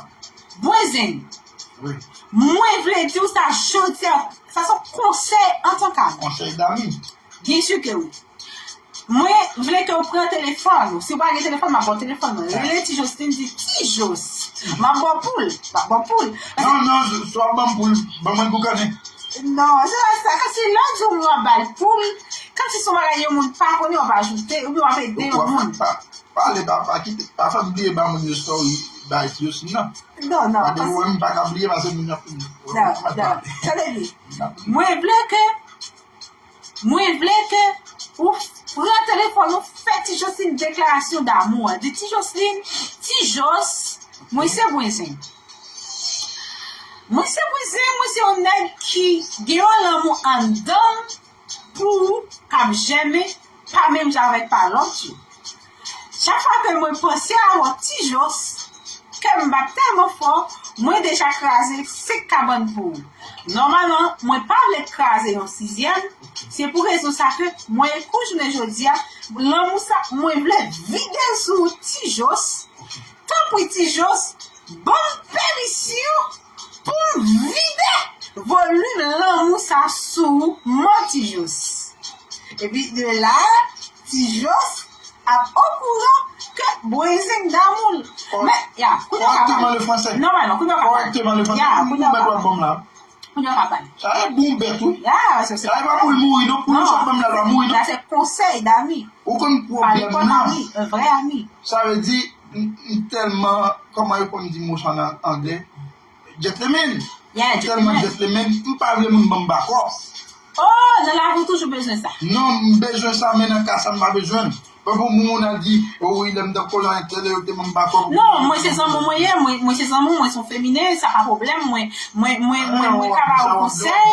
Bwenzen. Wi. Mwen vle di w sa jodi a, sa se yon konsèy antanke ami. Konsèy dami. Byen si ke wi. Mwen vle ke w pran telefòn ou. Si w pa gen telefòn, m ap ba w telefòn mwen. Rele Ti Joslin, di Ti Jos. M ap ba w poul. M ap ba w poul. Non, non, si w ap ban m poul, ban mwen boukannen. Non, se pa sa. Kansi lòt jou w ap ba l poul, kansi se yon bagay yon moun pa konnen, w ap ajoute, oubyen w ap ede yon moun. Pale, pa, pa kite, pa fè m bliye ba moun yo story, bay Ti Joslin nan. Non, non. Paske mwen, m pa ka bliye, paske moun ap. Non, non. Tande byen. Mwen vle ke, mwen vle ke ou pran telefòn ou, fè Ti Joslin deklarasyon damou an. Di Ti Joslin, Ti Jos, mwen se Bwenzen. Mwen se Bwenzen, mwen se yon nèg ki gen yon lanmou anndan m pou ou k ap jèmen, pa menm jan avèk pa lòt yo. Chak fwa ke mwen panse a ou, Ti Jos, kè m bat tèlman fò, mwen deja kraze senk kabann pou ou. Nòmalman, mwen pa vle kraze yon sizyèm, se pou rezon sa ke mwen kou jounen jodi a, lanmou sa, mwen vle vide l sou ou, Ti Jos. Tanpri, Ti Jos, ban m pèmisyon pou m vide volim lanmou sa sou ou, mon Ti Jos. Epi de la, Ti Jos ap okouran ke Bwenzen damou l. Men, ya, kounye a w ka pale. Correctement le français. Nòmalman, kounye a w ka pale. Correctement le français. Ya, kounye a w ka pale. Kounye a w ka pale. Sa e bon bèt, wi. Ya, se, se. Sa e pa pou l mouri, non, pou l sot ban m la, l pa mouri, non. Sa se konsèy dami. Ou konn pwoblèm nan. Pale kòm ami, un vrai ami. Sa vle di, m, m tèlman, kòman yo konn di mo sa nan anglè? Gentleman. Yeah, gentleman. Tèlman gentleman, m pa vle moun ban m bakòp. Oh, nan lavi w toujou bezwen sa. Non, m bezwen sa, men nan ka sa m pa bezwen l. Bon, pou moun al di, oh wi, lè m t ap koze ak entèl, yo te ban m bakòp. Non, mwen se zanmi w mwen ye, mwen, mwen se zanmi w, mwen se yon feminen, sa pa pwoblèm, mwen, mwen, mwen, mwen, mwen ka ba ou konsèy.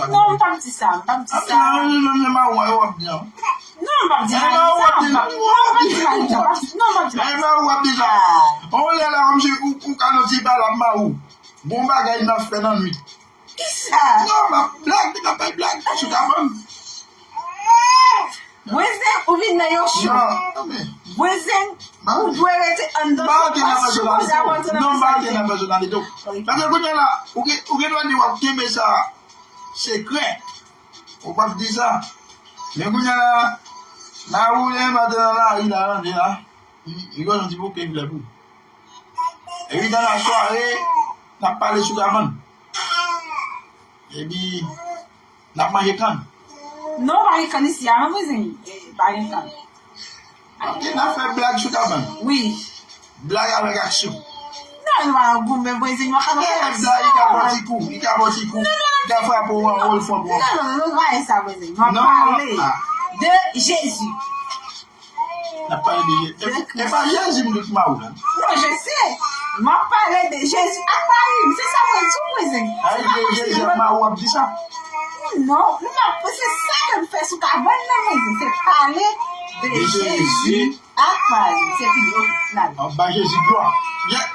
Non, m p ap di sa, m p ap di sa. Non, m p ap di sa, m p ap di sa. Non, m p ap di sa. Non, m p ap di sa. On lè la, kòmsi ou, ou ka nan ti pale ap mari w. Bon bagay n ap fè nan nwit. Kisa? Non, m ap blag, m ap bay blag sou kabann. Bwenzen, ou vin nan yon cho. Non, men. Bwenzen, ou dwe rete anndan cho. M pa antre nan pèsonalite w. Non, m pa antre nan pèsonalite w. Paske kounye a la, ou gen, ou gen dwa di w ap kenbe sa sekrè. Ou p ap di sa. Men kounye a la, n a woule, m antre nan lari la, tande la. Li, li gon ti bouke flè pou ou. Epi dans la soirée, n ap pale sou kabann. Epi, n ap manje kann. Non, pa gen kann isi a, non, mezanmi. Eh, pa gen kann. Ok, n ap fè blag sou kabann. Wi. Blag avèk aksyon. Non, nou pa nan goumen, mezanmi, nou pa nan fè aksyon. Eh, blag, li ka bò ti kou, li ka bò ti kou. Non, non, non. Li ka frape w anwo, l frape w anwo. Non, non, non, nou pa fè sa, mezanmi. Nou ap pale de Jezi. N ap pale de Jezi. E, e pa Jezi m dout mari w la. Non, je sais. M ap pale de Jezi ak mari m. Se sa mwen di w, mezanmi. Ay, de Jezi ak mari w ap di sa. Non, nou ap, se sa ke m fè sou kabann nan, mezanmi. Se pale de Jezi ak mari m. Se pi gwo nan. Ap bay Jezi glwa.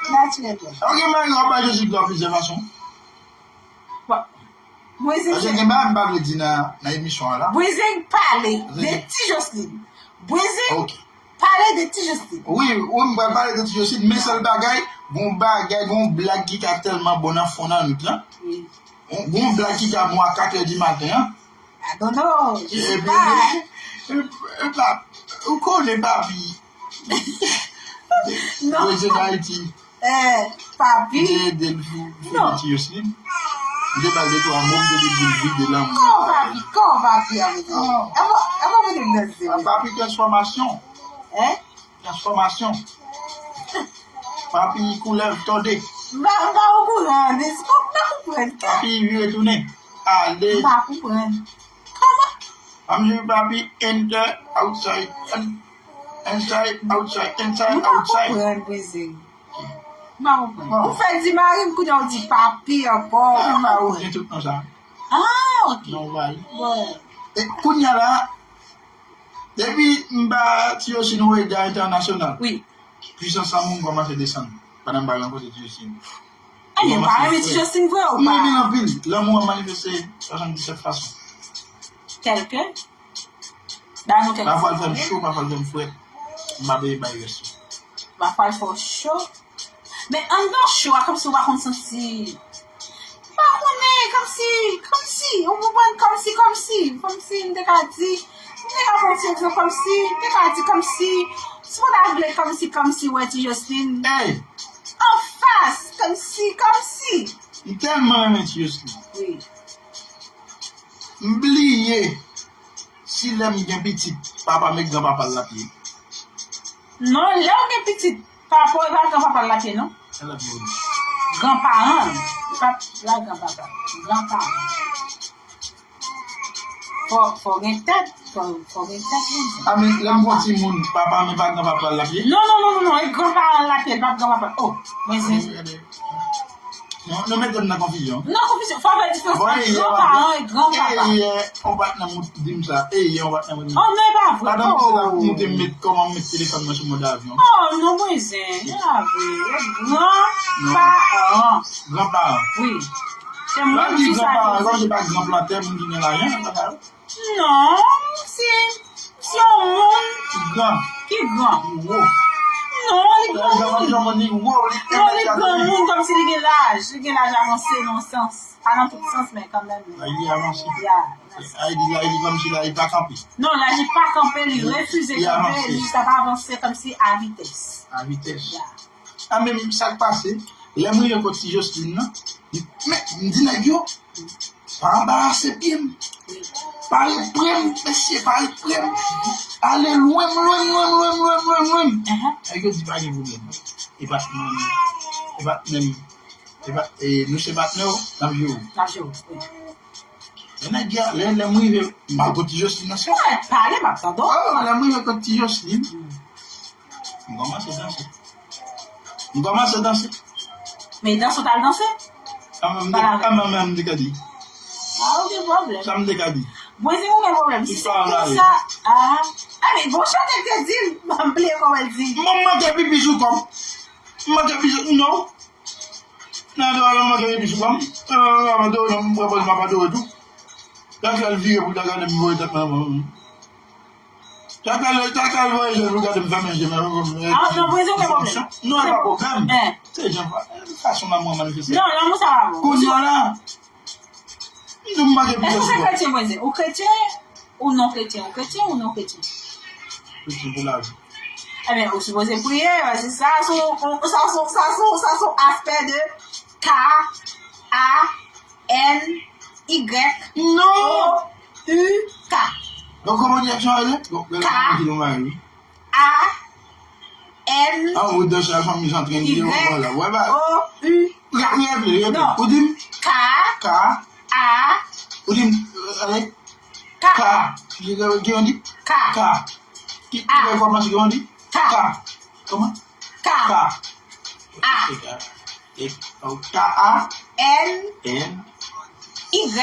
Natirèlman. Ok, mari w ap bay Jezi glwa plizyè fason. Bon. Bwenzen. Paske gen bagay m pa vle di nan, nan emisyon an la. Bwenzen pale de Ti Joslin. Bwenzen pale de Ti Joslin. Wi, wi, m pral pale de Ti Joslin, men sèl bagay, gon bagay, gon blag ki ka tèlman bon nan fon nan nwit lan. Wi. Gon, gon blag ki ka bon a katrè di maten an. I don't know, je sais pas. Epi, epi, epi, ou konnen papi. Non. Bwenzen Ayiti. Eh, papi. M te ede l pou, pou Ti Joslin. M te ba l de twa mo, m te di l pou l vide lanmou. Kò papi, kò papi a mete. Avan, avan mete m danse. Ah, papi transfòmasyon. Hein? Transfòmasyon. Papi koulèv tòde. M pa, m pa okouran de sa, m pa konprann. Papi vire tounen. Ale. M pa konprann. Kòman? Papi enter, outside, inside, outside, inside, outside. M pa konprann, Bwenzen. M pa konprann. Bon. Ou fè di mari m, kounye a ou di papi ankò. Ah, ou gen tout non sa. Ah, ok. Non, bal. Bon. E kounye a la, depi m ba Ti Josline yon rega entènasyonal, wi, pwisans lanmou m kòmanse desann pandan m pa rankontre Ti Josline. Ebyen, ou pa renmen Ti Josline vre ou pa? M renmen l anpil. Lanmou an manifeste swasanndisèt fason. Tèlke? Ba nou kèk. Pafwa l fè m cho, pafwa l fè m frèt. M pa vle bay rès yo. Pafwa l fè w cho. Men anndan cho a, kòmsi ou pa konn santi. M pa konnen, kòmsi, kòmsi, ou konprann, kòmsi, kòmsi, kòmsi, m te ka di, m te ka pran ti egzanp, kòmsi, m te ka di, kòmsi, si w ta vle, kòmsi, kòmsi, wè, Ti Josline. Hey! Anfas, kòmsi, kòmsi. M tèlman renmen Ti Josline. Wi. M bliye si lè m gen pitit, papa m e granpapa l l ap ye. Non, lè w gen pitit, papa w e pa granpapa l l ap ye, non. Granparan l. E pa, pa granpapa. Granparan. Fò, fò gen tèt. Fò, fò gen tèt, non. A men, lè m gon timoun, papa m e pa granpapa l l ap ye. Non, non, non, non, non. E granparan l l ap ye, e pa granpapa. Oh, mwen zen. Non, nou mete m nan konfizyon. Nan konfizyon. Fò fè diferans ant granparan e granpapa. Eye, yon patnè m di m sa. Eye, yon patnè m di m sa. Oh, non, e pa vre. Pandan m se la pou moute, m met kòman m met telefòn mwen sou mòd avyon. Oh, non, mwen zen. E pa vre. Granparan. Granparan. Wi. Se mwen ki di sa. Granparan, se pa gran plantè, moun ki gen lajan, sa pa. Non, se, se yon moun ki gran. Ki gran. Ki wo. Non, li gran moun. Li gran moun, li wo, li... Non, li gran moun, kòmsi li gen laj. Li gen laj avanse nan sans. Pa nan tout sans, men kanmenm. Laj li avanse. Ya. Sa vle di laj li kòmsi laj li pa kanpe. Non, laj li pa kanpe, li refize kanpe, li jis ap avanse kòmsi a vitès. A vitès. Ya. A men sa k pase, lè m rive kot Ti Josline nan, men m di nèg yo, pa anbarase pye m. Pa ret pre m, mesye, pa ret pre m. Ale lwen m, lwen m, lwen m, lwen m, lwen m, lwen m, lwen m. Nèg yo di pa gen pwoblèm. E patnè m, e patnè m, e pa, e nou se patnè w, n ap jere w. N ap jere w, wi. Lè nèg yo, lè, lè m rive, m al kot Ti Josline nan sèl. Mwen pale, m ap tande w. Oh, lè m rive kot Ti Josline, m kòmanse danse. M kòmanse danse. Men danse w t al danse? Kanmenm, kanmenm, m te ka di. Ah, ou gen pwoblèm. Sa m te ka di. Mwen se ou gen pwoblèm. Si se konsa, ah. Ah, men bon chante l te di, m bliye kòman l di. Mwen, m manke pipi sou kò m. M manke pipi sou, non. Nan adorasyon m manke epi sou kò m. Nan adorasyon m pran pòz m ap adore tou. Chak lè l vire pou l ta gade m voye tèt mwen anvan. Chak lè, chak lè l voye je l pou l gade m fèmen je m. Ah, non, mwen se ou gen pwoblèm. Non, e pa pwoblèm. Se jan, fason lanmou an manifeste. Non, lanmou sa pa bon. Kounye a la, m di w m manke epi sou kò m. Èske w se kretyen, mwen se? Ou kretyen? Ou non kretyen, ou kretyen, ou non kretyen. Kretyen pou lavi. Ebyen, ou sipoze priye, paske sa sou, sa sou, sa sou, sa sou aspè de K A N Y O U K. Donk, kòman direksyon an rele? Donk, lè nou di nou mari. A N. An, ou de sèl fanmi jan trenn di yo, vwala. Wè ba. O U K. Rele, rele. Ou di m? K. K. A. Ou di m, ale. K. K. Ki, ki, ki yon di? K. K. Ki, ki lè kòmanse ki yon di? K. K. Kòman? K. K. A. K A. N. N. Y.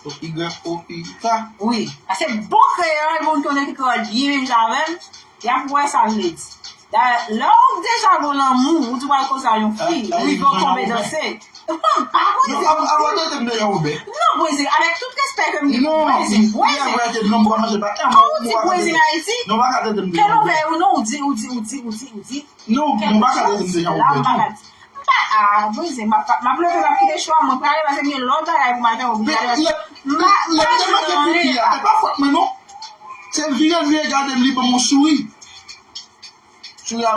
O Y O U K. Wi. Paske bon kreyòl, moun ki konn ekri kreyòl byen menm jan avè m, y ap wè sa m vle di. Dayè, lè w deja gon lanmou, ou di w al koze a yon fi, ou rive w tonbe danse. Bon, pa koze. Non, avan, avan tande m deja ouvè. Non, Bweze, avèk tout respè ke m gen pou Bweze, Bweze. Ou di Bweze Ayiti? Non, pa ka tande m deja ouvè. Kè l ouvè ou non, ou di, ou di, ou di, ou di, ou di. Non, m pa ka tande m deja ouvè tou. M pa, ah, Bweze, m ap, m ap leve, m ap kite cho a, mwen prale, paske m gen lòt bagay pou m al fè, oblije ale. Lè m te manke pipi a, e pa fòt mwen non. Se vire, vire gade m, li ban m yon souri. Souri a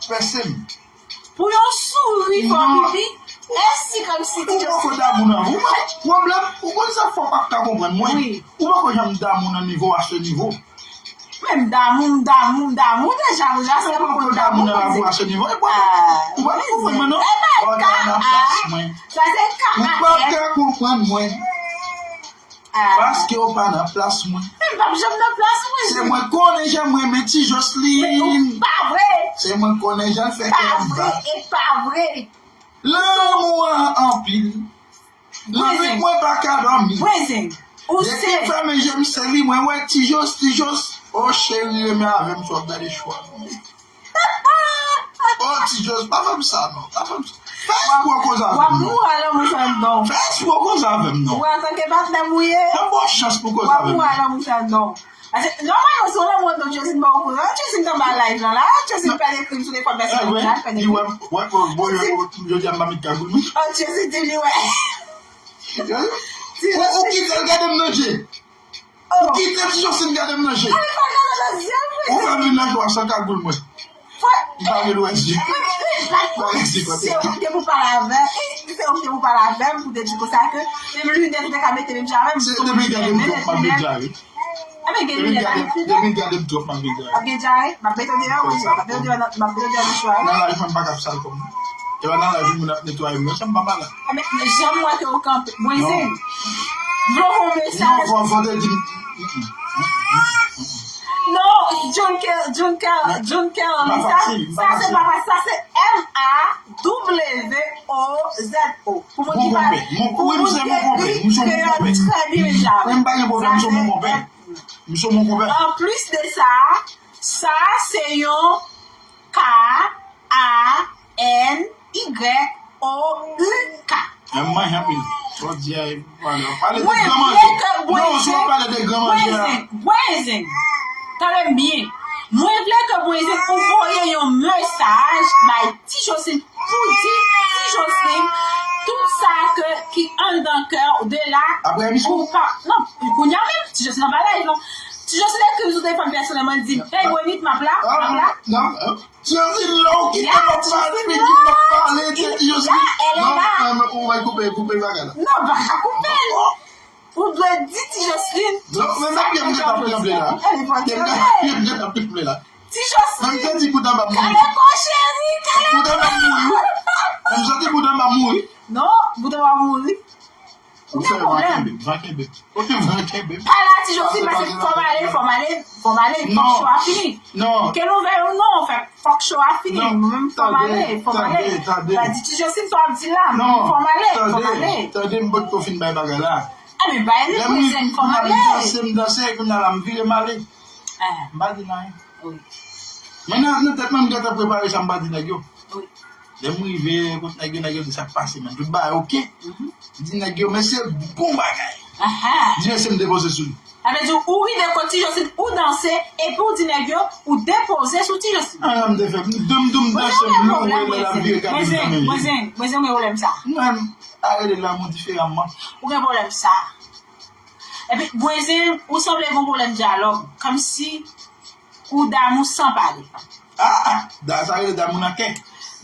pèse m. Pou yon souri fè w pipi? Èske kòmsi ti... Ou poko damou nan vi w, pwoblèm, ou konn sa fè w pa ka konprann mwen. Ou poko janm damou nan nivo a, se nivo. Men m damou, m damou, m damou deja, deja se pou konn damou, Bweze. Ou pa, ou pa konprann mwen non. Ou pa nan plas mwen. Sa se K A N. Ou pa ka konprann mwen. Paske ou pa nan plas mwen. Men m p ap janm nan plas mwen. Se mwen konnen jan m renmen Ti Josline. Men ou pa vre. Se mwen konnen jan l fè kè m bat. Pa vre, e pa vre. Lanmou an anpil. Lanmèd mwen pa ka dòmi. Bwenzen, ou se. Depi m fèmen je m, se li mwen wè. Tijos, Tijos. O cheri, renmen avè m si w ap gade cho a. O Tijos, pa fè m sa non. Pa fè m sa. Fè espwa w koze avè m non. W ap mouri a lanmou fè non. Fè espwa w koze avè m non. Ou antanke patnè m ou ye. Fè m bon chans pou w koze avè m. W ap mouri a lanmou fè non. Paske, nòmalman, si w lanmou an Tjozin pa okouran, Tjozin t anba live lan la, Tjozin pè de krim sou telefòn pèsonèl mwen la, pè de krim. Wè, wè, wè, jodi a m pa met kagoul mwen. Oh, Tjozin di li wè. Ou, ou kite l gade m nan je. Ou kite Tjozin gade m nan je. Ou fè m vin nan cho a san kagoul mwen. M pa vle wè je. Se ou ki te pou pale avè m. Se ou ki te pou pale avè m pou te di konsa ke menm linèt ou te ka mete menm jan avè m. Se depi gade m twòp m ap deklare. Ebyen, gen linèt avèk pita. Depi gade m twòp m ap deklare. M ap gen djare, m ap mete w deyò, m ap mete w deyò nan, m ap mete w deyò nan cho a. Nan laj mwen m pa ka ap sal kò m. E pa nan laj moun ap netwaye m yo, sa m pa malad. Ebyen, jan m wè ke ou kanpe, Bwenzen. M vle w fè yon mesaj. Non, fò, fò te di m. Non, Junker, Junker, Junker, sa, sa se pa fasil, sa se M A W O Z O. Pou moun ki pa, pou moun ki ekri kreyòl trè byen deja. Mwen m pa gen pwoblèm, m se yon bon konpè. M se yon bon konpè. Anplis de sa, sa se yon K A N Y O U K. M manje anpil. Jodi a, pale de gran manje. Non, si w ap pale de gran manje a. Bwenzen, Bwenzen. Tande m byen. Mwen vle ke Bwenzen ou voye yon mesaj bay Ti Joslin pou di Ti Joslin tout sa ke, ki anndan kè w de la. Apre emisyon? Ou pa, non, kounye a menm, Ti Joslin anba live lan. Ti Joslin ekri m sou telefòn pèsonèlman, l di m, "Hey, Wenit, m ap la, m ap la." Non, non. Ti Joslin, lè w kite m ap pale, figi m ap pale, tèt Ti Joslin. Non, non, ou va koupe, koupe bagay la. Non, pa ka koupe l. Ou dwe di Ti Joslin. Non, men mwen pye m gentan ap tranble la. Pye m gentan ap tranble la. Ti Joslin. Menm te di bouda m ap mouri. Kale kò cheri, kale kò. Bouda m ap mouri. Menm jan di bouda m ap mouri. Non, bouda m ap mouri. Ou fè van kenbe, van kenbe. Ou fè van kenbe. Pa la Ti Joslin, paske fò m ale, fò m ale, fò m ale, fòk cho a fini. Non. Ke nou vle ou non, fè, fòk cho a fini. Mwen menm fò m ale, fò m ale. Pa di Ti Joslin sa w ap di la, mwen fò m ale, fò m ale. Tande, m potko fin bay bagay la. Ebyen, bay li Bwenzen, fò m ale. Lè m danse, m danse, kounye a la, m vire m ale. M pa di l anyen. Men nan, nan tèt mwen, m gentan prepare sa m pa di nèg yo. Lè m rive kot nèg yo, nèg yo di sa k pase, men tout bagay oke. M di nèg yo, "Mesye, bon bagay." Di mesye m depoze sou li. Sa vle di ou rive kot Ti Joslin, ou danse, epi ou di nèg yo, ou depoze sou Ti Joslin. Ah, m te fè, m doum, doum, danse, m louwe, lè l ap vire gade m nan men. Bwenzen, Bwenzen, ou gen pwoblèm sa. Mwen, arele lanmou diferaman. Ou gen pwoblèm sa. Epi, Bwenzen, ou sanble gen pwoblèm dyalòg. Kòmsi ou damou san pale. Ah, ah, da, sa rele damou nan kè.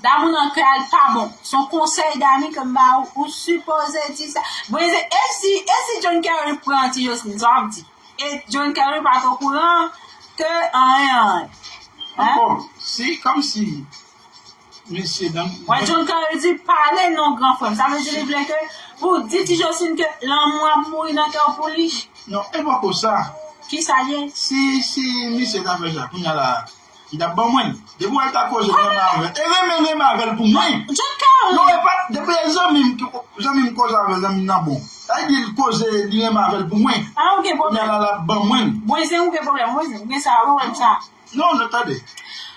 Damou nan kè a, l pa bon. Se yon konsèy Dani ke m ba ou, ou sipoze di sa. Bwenzen, e si, e si John Kerry pran Ti Joslin, sa w ap di? E John Kerry pa t okouran ke anyen, anyen. Ankò, si, kòmsi, mesye, dan. Mwen, John Kerry di, pale non, gran frè m. Sa vle di li vle ke pou di Ti Joslin ke lanmou ap mouri nan kè w pou li. Non, e poko sa. Kisa l ye? Si, si misye ta fè sa, kounye a la, li t ap ban mwen. Depi w wè l ta koze m renmen avè l. E renmen, renmen avè l pou mwen. John Kerry. Non, e pa, depi e zanmi m, zanmi m koze avè l, zanmi m nan bon. Sa vle di l koze, li renmen avè l pou mwen. Ah, ou gen pwoblèm. Kounye a la, l ap ban mwen. Bwenzen, ou gen pwoblèm, Bwenzen. Ou gen sa, ou wè m sa. Non, non, tande.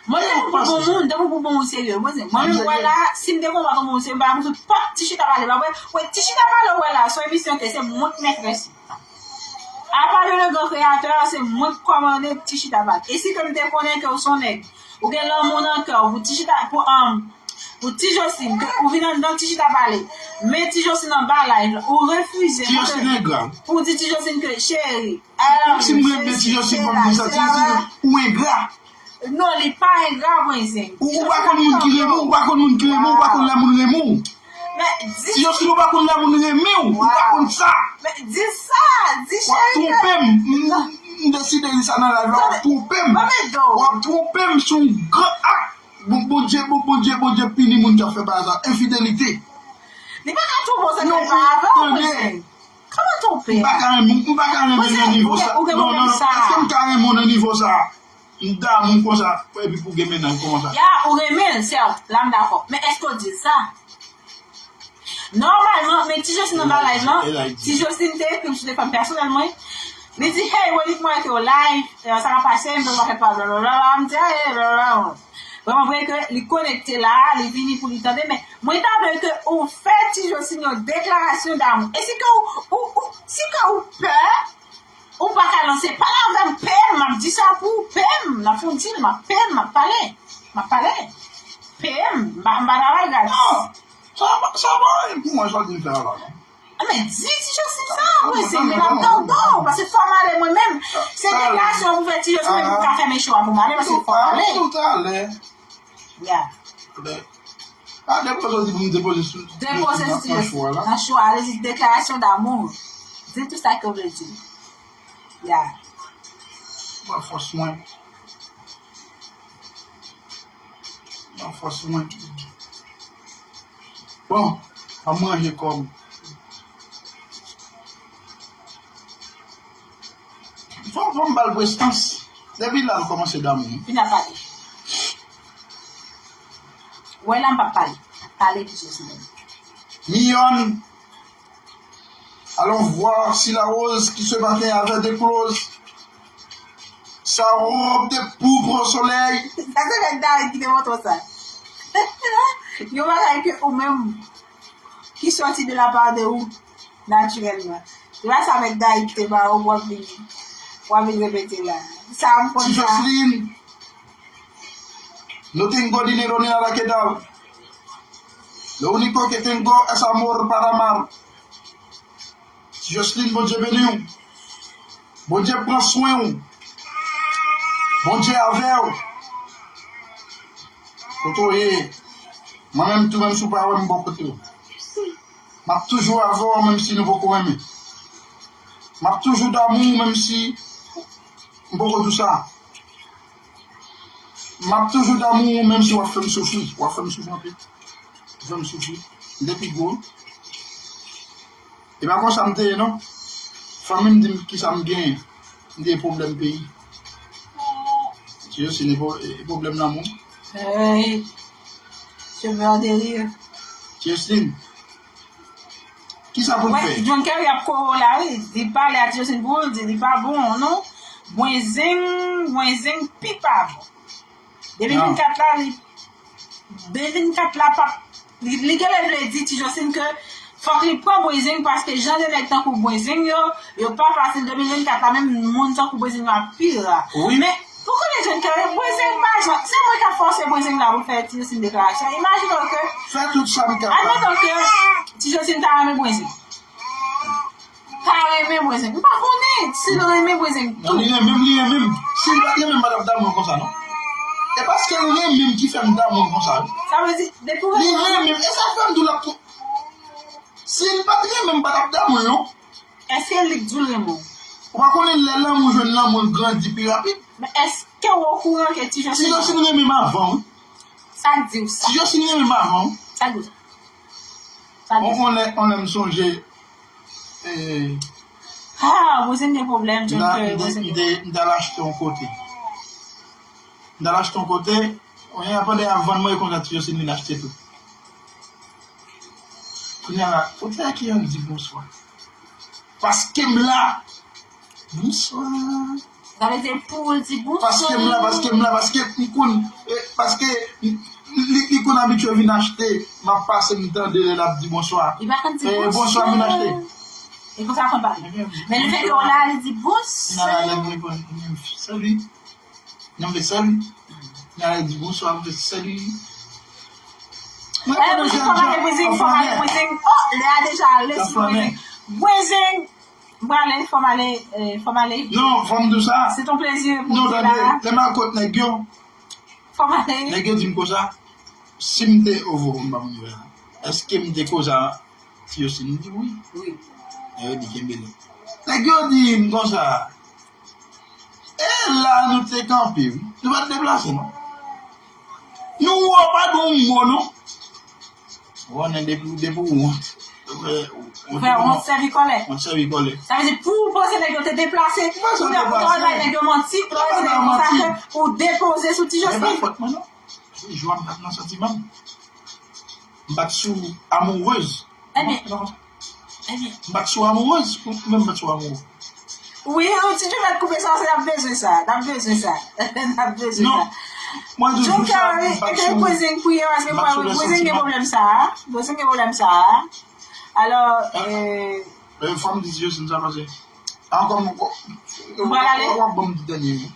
Mwen, depi pou bon moun, depi pou bon moun serye, mwen, mwen menm, wè la, si m te konn wè bon moun serye, m pa pou sot pòt ti chita pale, pa vre? Wè, ti chita pale, wè la, se yon emisyon ke se mwen k mètrès li. Apa le grand créateur, se mwen k kòmande ti chita pale. E si ke m te konnen ke w se yon nèg, ou gen lanmou nan kè w, pou ti chita, pou, um, pou Ti Joslin, ke ou vin anndan Ti Chita Pale, men Ti Joslin anba live la, ou refize. Ti Joslin engra. Pou di Ti Joslin ke, cheri, Kòmsi m renmen Ti Joslin, fò m di sa, Ti Joslin, ou engra. Non, li pa engra, Bwenzen. Ou, ou pa konn moun ki renmen w, ou pa konn moun ki renmen w, ou pa konn lè moun renmen w. Ti Joslin, ou pa konn lè moun renmen w, ou pa konn sa. Men di sa, di cheri. W ap twonpe m. M, m deside di sa nan live la, w ap twonpe m. W ap twonpe m sou yon gran ak. Bon, Bondye, bon, Bondye, Bondye pini moun k ap fè bagay sa. Enfidelite. Li pa ka twonpe w, sa fè pa avè w, Bondye. Kòman twonpe? M pa ka renmen, m pa ka renmen nan nivo sa. Non, non, non. Èske m ka renmen w nan nivo sa? M damou konsa, epi pou gen mennaj kòman sa? Ya, ou renmen l, sèt, la m dakò. Men èske w di l sa? Nòmalman, men Ti Joslin nan bagay lan, Ti Joslin te ekri m sou telefòn pèsonèl mwen. Li di, "Hey, Wendy, mwen wè ke w live, eh, sa ka pase, m te pa fè pa blablabla." M di, "Ah, eh, blablabla." Vrèman vre ke li konekte la, li vini pou li tande, men mwen ta vle ke ou fè Ti Joslin yon deklarasyon damou. E si ke ou, ou, ou, si ke ou pè, ou pa ka lanse, pale avè m, P M, m ap di sa pou ou, P M, n ap fè yon deal, m ap P M, m ap pale, m ap pale. P M, m pa, m pa travay gad. Non, sa pa, sa pa anyen pou mwen, sa w di m fè a la, non. Ah, men di Ti Joslin sa, mwen se men ap tande w, paske fò m ale mwen menm. Se deklarasyon pou fè Ti Joslin menm pou ka fèmen show a pou m ale, paske fò m ale. Talè. Ya. Talè. A, depoze w di pou m depoze sou, depoze sou Ti Joslin nan show a, ale di deklarasyon damou. Di tout sa ke w vle di. Ya. Ba fòs mwen. Nan fòs mwen. Bon, an manje kòm. Fò, fò m ba l prestans. Depi la, l kòmanse damou. Vin ap pale. Wè la, m p ap pale. Pale plis, Ti Joslin. Miyòn. Allons voir si la rose qui ce matin avait éclose sa robe de pourpre au soleil. Sa se Mèt David ki te montre w sa. Yon bagay ke ou menm ki sòti de la part de ou natirèlman. Se pa sa Mèt David ki te ba ou, w ap vin, w ap vin repete la. Sa m konn sa. Ti Joslin, no tengo dinero ni nada que dar. Lo único que tengo es amor para amar. Ti Joslin, Bondye beni w. Bondye pran swen w. Bondye avè w. Kote w ye, mwen menm tou, menm si w pa wè m bò kote w. M ap toujou avè w, menm si nou poko renmen. M ap toujou damou w, menm si m poko di w sa. M ap toujou damou w, menm si w ap fè m soufri. W ap fè m soufri anpil. Ou fè m soufri. M te pi gwo. E pa konsa m te ye, non. Fanmi m di m kisa m genyen. M te pwoblèm peyi. Ti Joslin, e pwoblèm lanmou. Hey, je meurs de rire. Ti Joslin, kisa pou n fè? John Kerry ap kore w la, wi. Li pale a Ti Joslin pou l di li pa bon, non. Bwenzeng, bwenzeng pi pa bon. De mil vennkat la, li, de mil vennkat la, pa, li, li genlè vle di Ti Joslin ke fòk li pran Bwenzeng, paske jan de nèg tankou Bwenzeng yo, yo pa fasil. De mil vennkat la, menm moun tankou Bwenzeng yo ap pi ra. Wi. Men, pou konnen John Kerry, Bwenzeng pa jan, se mwen k ap fòse Bwenzeng la pou fè Ti Joslin deklarasyon. Imajine w ke, fè tout sa m kapab. Admeton ke Ti Joslin ta renmen Bwenzeng. Ta renmen Bwenzeng. M pa konnen si l renmen Bwenzeng tou. Non, li renmen m, li renmen m. Si l pa t renmen m, m pa t ap damou l konsa, non. E paske l renmen m ki fè m damou l konsa, wi. Sa vle di, depi w renmen m. Li renmen m, e sa fè m di w l ap tou. Si l pa t renmen m, m pa t ap damou l, non. Èske li k di w l renmen w? Ou pa konnen lè lanmou jwenn lanmou, l grandi pi rapid? Men èske w okouran ke Ti Joslin... Ti Joslin renmen m avan, wi. Sa k di w sa? Ti Joslin renmen m avan, wi. Sa k di w sa? Sa k di w sa? On, on lè, on lè m sonje, eh, ah, Bwenzeng gen pwoblèm, John Kerry, Bwenzeng gen pwoblèm. M t al achte yon kote. M t al achte yon kote, on lè pandan y ap vann mwen, e konsa Ti Joslin vin achte tou. Kounye a la, kote a ki an di bonswa? Paske m la. Bonswa. Sa vle di pou l di bonswa. Paske m la, paske m la, paske m konn, eh, paske li, li konn abitye vin achte, m ap pase, m tande lè l ap di bonswa. Li pa konn di bonswa. Eh, bonswa, vin achte. E konsa konn pale. Men lefètke w la, li di bonswa. Nan la, lè m reponn, m di, "Salut." Nan m fè salut. Nan la, li di, "Bonswa," m fè salut. Mwen, eh, Bwenzeng, fò m ale, Bwenzeng, fò m ale, Bwenzeng. Oh, lè a deja ale sou Bwenzeng. Bwenzeng, m prale, fò m ale, eh, fò m ale. Non, fò m di w sa. C'est un plaisir pou... Non, tande, lè m al kot nèg yo, fò m ale. Nèg yo di m konsa, si m te, oh, oh, m pa konn, èske m te koze a Ti Joslin? M di wi. Wi. Nèg yo di kenbe la. Nèg yo di m konsa, e la nou te kanpe, wi. Nou pa t deplase, non. Nou wè w pa di yon mo, non. Ou konnen depi, depi w wont. Ou fè, ou fè wont sèvi kòlè. Wont sèvi kòlè. Sa vle di pou w panse nèg yo te deplase, ou te bay nèg yo manti, ou te bay nèg yo manti, ou depoze sou Ti Joslin. E pa fòt mwen, non. Se jou a m pa t nan santiman m. M pa t sou amourez. Ebyen, Non, non. Ebyen, M bat sou amourèz, ou menm bat sou amourè. Wi, yon ti jovèt koupe sa, se n ap bezwen sa. N ap bezwen sa. N ap bezwen Non. Sa. Mwen toujou Jonker, sa, m bat eke sou Bwezing kwiye, paske m bat sou Bwezing gen resantiman. Pwoblèm sa. Bwezing gen pwoblèm sa. Alò, Ah. euh, Euh, fò m di Dieu, se sa pase. Ankò m Ou pral ale? W ap ban m di dènye mo.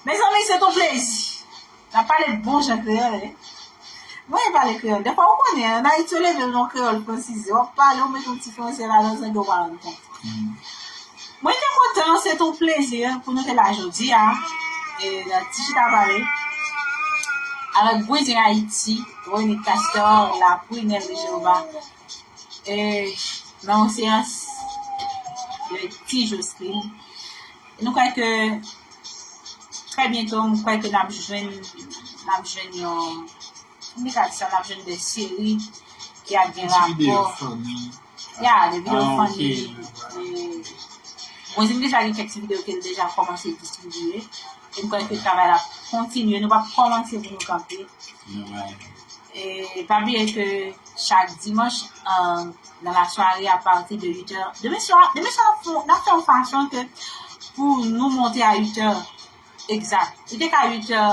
Mezanmi, se ton plezi. N ap pale bon jan kreyòl, wi. Mwen pale kreyòl. Defwa, ou konnen, an Ayiti, yo leve nou kreyòl fransize. W ap pale, ou met yon ti franse ladan, san ke w pa rann kont. Mwen te kontan, se ton plezi pou nou te la jodi a. E nan ti chita pale avèk Bwezing Ayiti, Rony Castor, Laprinel de Jewova. E nan yon seyans de Ti Jocelyn. Nou kwè ke trè byento, m kwè ke n ap jwenn, n ap jwenn yon, m te ka di sa, n ap jwenn de seri ki ap gen Ti videyo rapò. Fanmi. Ya, de videyo Ah, Fanmi. ok. E, Bwezing deja gen kèk ti videyo ke l deja kòmanse distribiye. E m kwè ke travay la ap kontinye. Nou p ap kòmanse pou nou kanpe. Nòmal. E pa bliye ke chak dimanch, euh, nan lasware, apati de uit è, demen swa, demen swa, n ap fè, n ap fè yon fason ke pou nou monte a uit è egzak. Li te ka uit è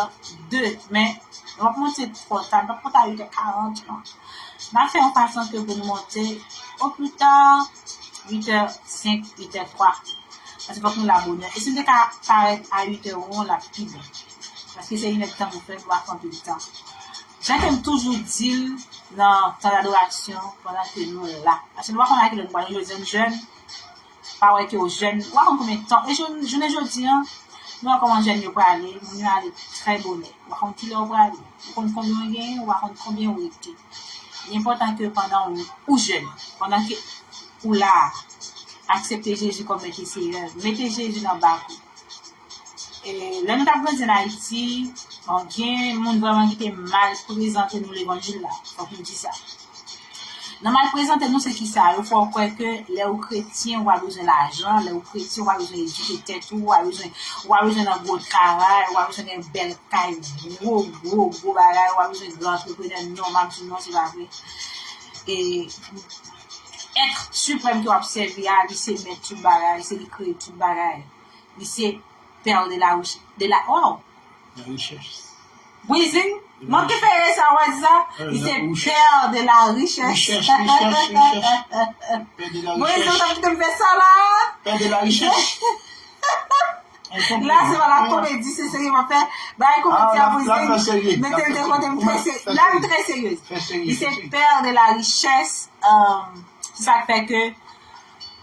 de, men nou p ap monte twò ta, nou p ap monte a uit è karant, non. N ap fè yon fason ke pou nou monte o pli ta uit è senk, uit è twa. Paske fòk nou la bonè. E si n te ka parèt a uit è yon, l ap pi bon. Paske se inèdtan nou fè, nou pa fè anpil tan. Jan ke m toujou di l nan tan dadorasyon, pandan ke nou la. Paske nou pa konn a ki lè nou pral jwenn jèn, pa wè ke w jèn, ou pa konn konbyen tan. E jounen, jounen jodi a, nou wè kòman jèn yo prale, moun yo ale trè bonè. Ou pa konn kilè w prale, ou konn konbyen w genyen, ou pa konn konbyen w rete. Li enpòtan ke pandan ou, ou jèn, pandan ke ou la, aksepte Jezi kòm Mèt e Seyè, mete Jezi nan bak ou. E, lè nou t ap grandi ann Ayiti, bon, gen moun vrèman ki te mal prezante nou levanjil la, fòk nou di sa. Nan mal prezante nou, se ki sa? Yo fè w kwè ke lè ou kretyen, ou pa bezwen lajan, lè ou kretyen, ou pa bezwen edike tèt ou, ou pa bezwen, ou pa bezwen nan gwo travay, ou pa bezwen gen bèl kay, gwo, gwo, gwo bagay, ou pa bezwen gran antreprenè, non, m ap di w non, se pa vre. E, Èt siprèm ke w ap sèvi a, li se mèt tout bagay, se li kreye tout bagay. Li se pè de la rich-, de la, oh! La richès. Bwezing, manke fè sa, w a di sa? Li se pè de la richès. Richès, richès, richès. Pè de la Bwezing, richès. Sa ki te fè sa la? Pè de la richès. La, se pa la komedi, se serye m ap fè. Bay komedi a Bwezing, mete l de kote, m trè se-, la, m trè seryez. Li se pè de la richès, um, se sa k fè ke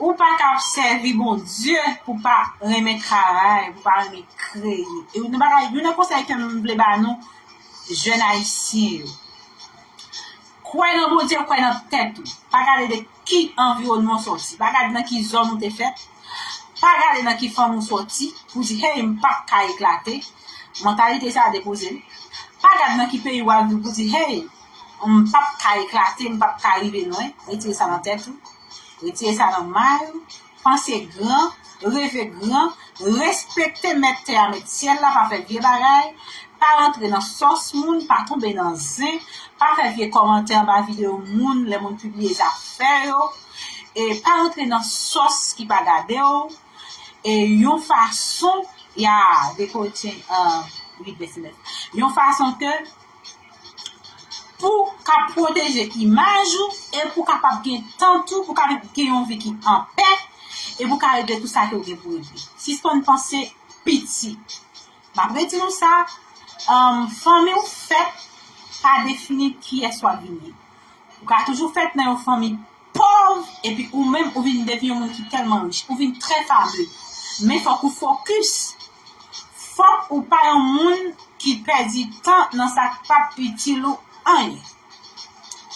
ou pa ka ap sèvi Bondye pou pa renmen travay, pou pa renmen kreye. E youn nan bagay, youn nan konsèy ke m vle ba nou, jèn ayisyen yo. Kwè nan Bondye, kwè nan tèt ou. Pa gade de ki anviwònman w sòti. Pa gade nan ki zòn ou te fèt. Pa gade nan ki fanmi w sòti pou di, hey, m p ap ka eklate. Mantalite sa a depoze l. Pa gade nan ki peyi w ap viv pou di, hey, m p ap ka eklate, m p ap ka rive lwen. Retire sa nan tèt ou. Retire sa nan may ou. Panse gran, reve gran, respekte mèt tè a, mèt syèl la, pa fè vye bagay, pa rantre nan sòs moun, pa tonbe nan zen, pa fè vye kòmantè anba videyo moun, lè moun pibliye zafè yo, e pa rantre nan sòs ki pa gade w, e yon fason, ya, de Korentyen, euh, uit vèsè nèf, yon fason ke pou ka pwoteje imaj ou e pou kapab gen tan tou, pou ka gen yon vi ki anpè e pou ka regle tout sa ke w gen pou regle. Sispann panse piti. M ap redi nou sa, um, fanmi w fèt pa defini kiyès w ap vin ye. Ou ka toujou fèt nan yon fanmi pòv, epi ou menm ou vin devyen yon moun ki tèlman rich, ou vin trè fame. Men fòk ou fokis. Fòk ou pa yon moun ki pèdi tan nan sa k p ap itil ou anyen.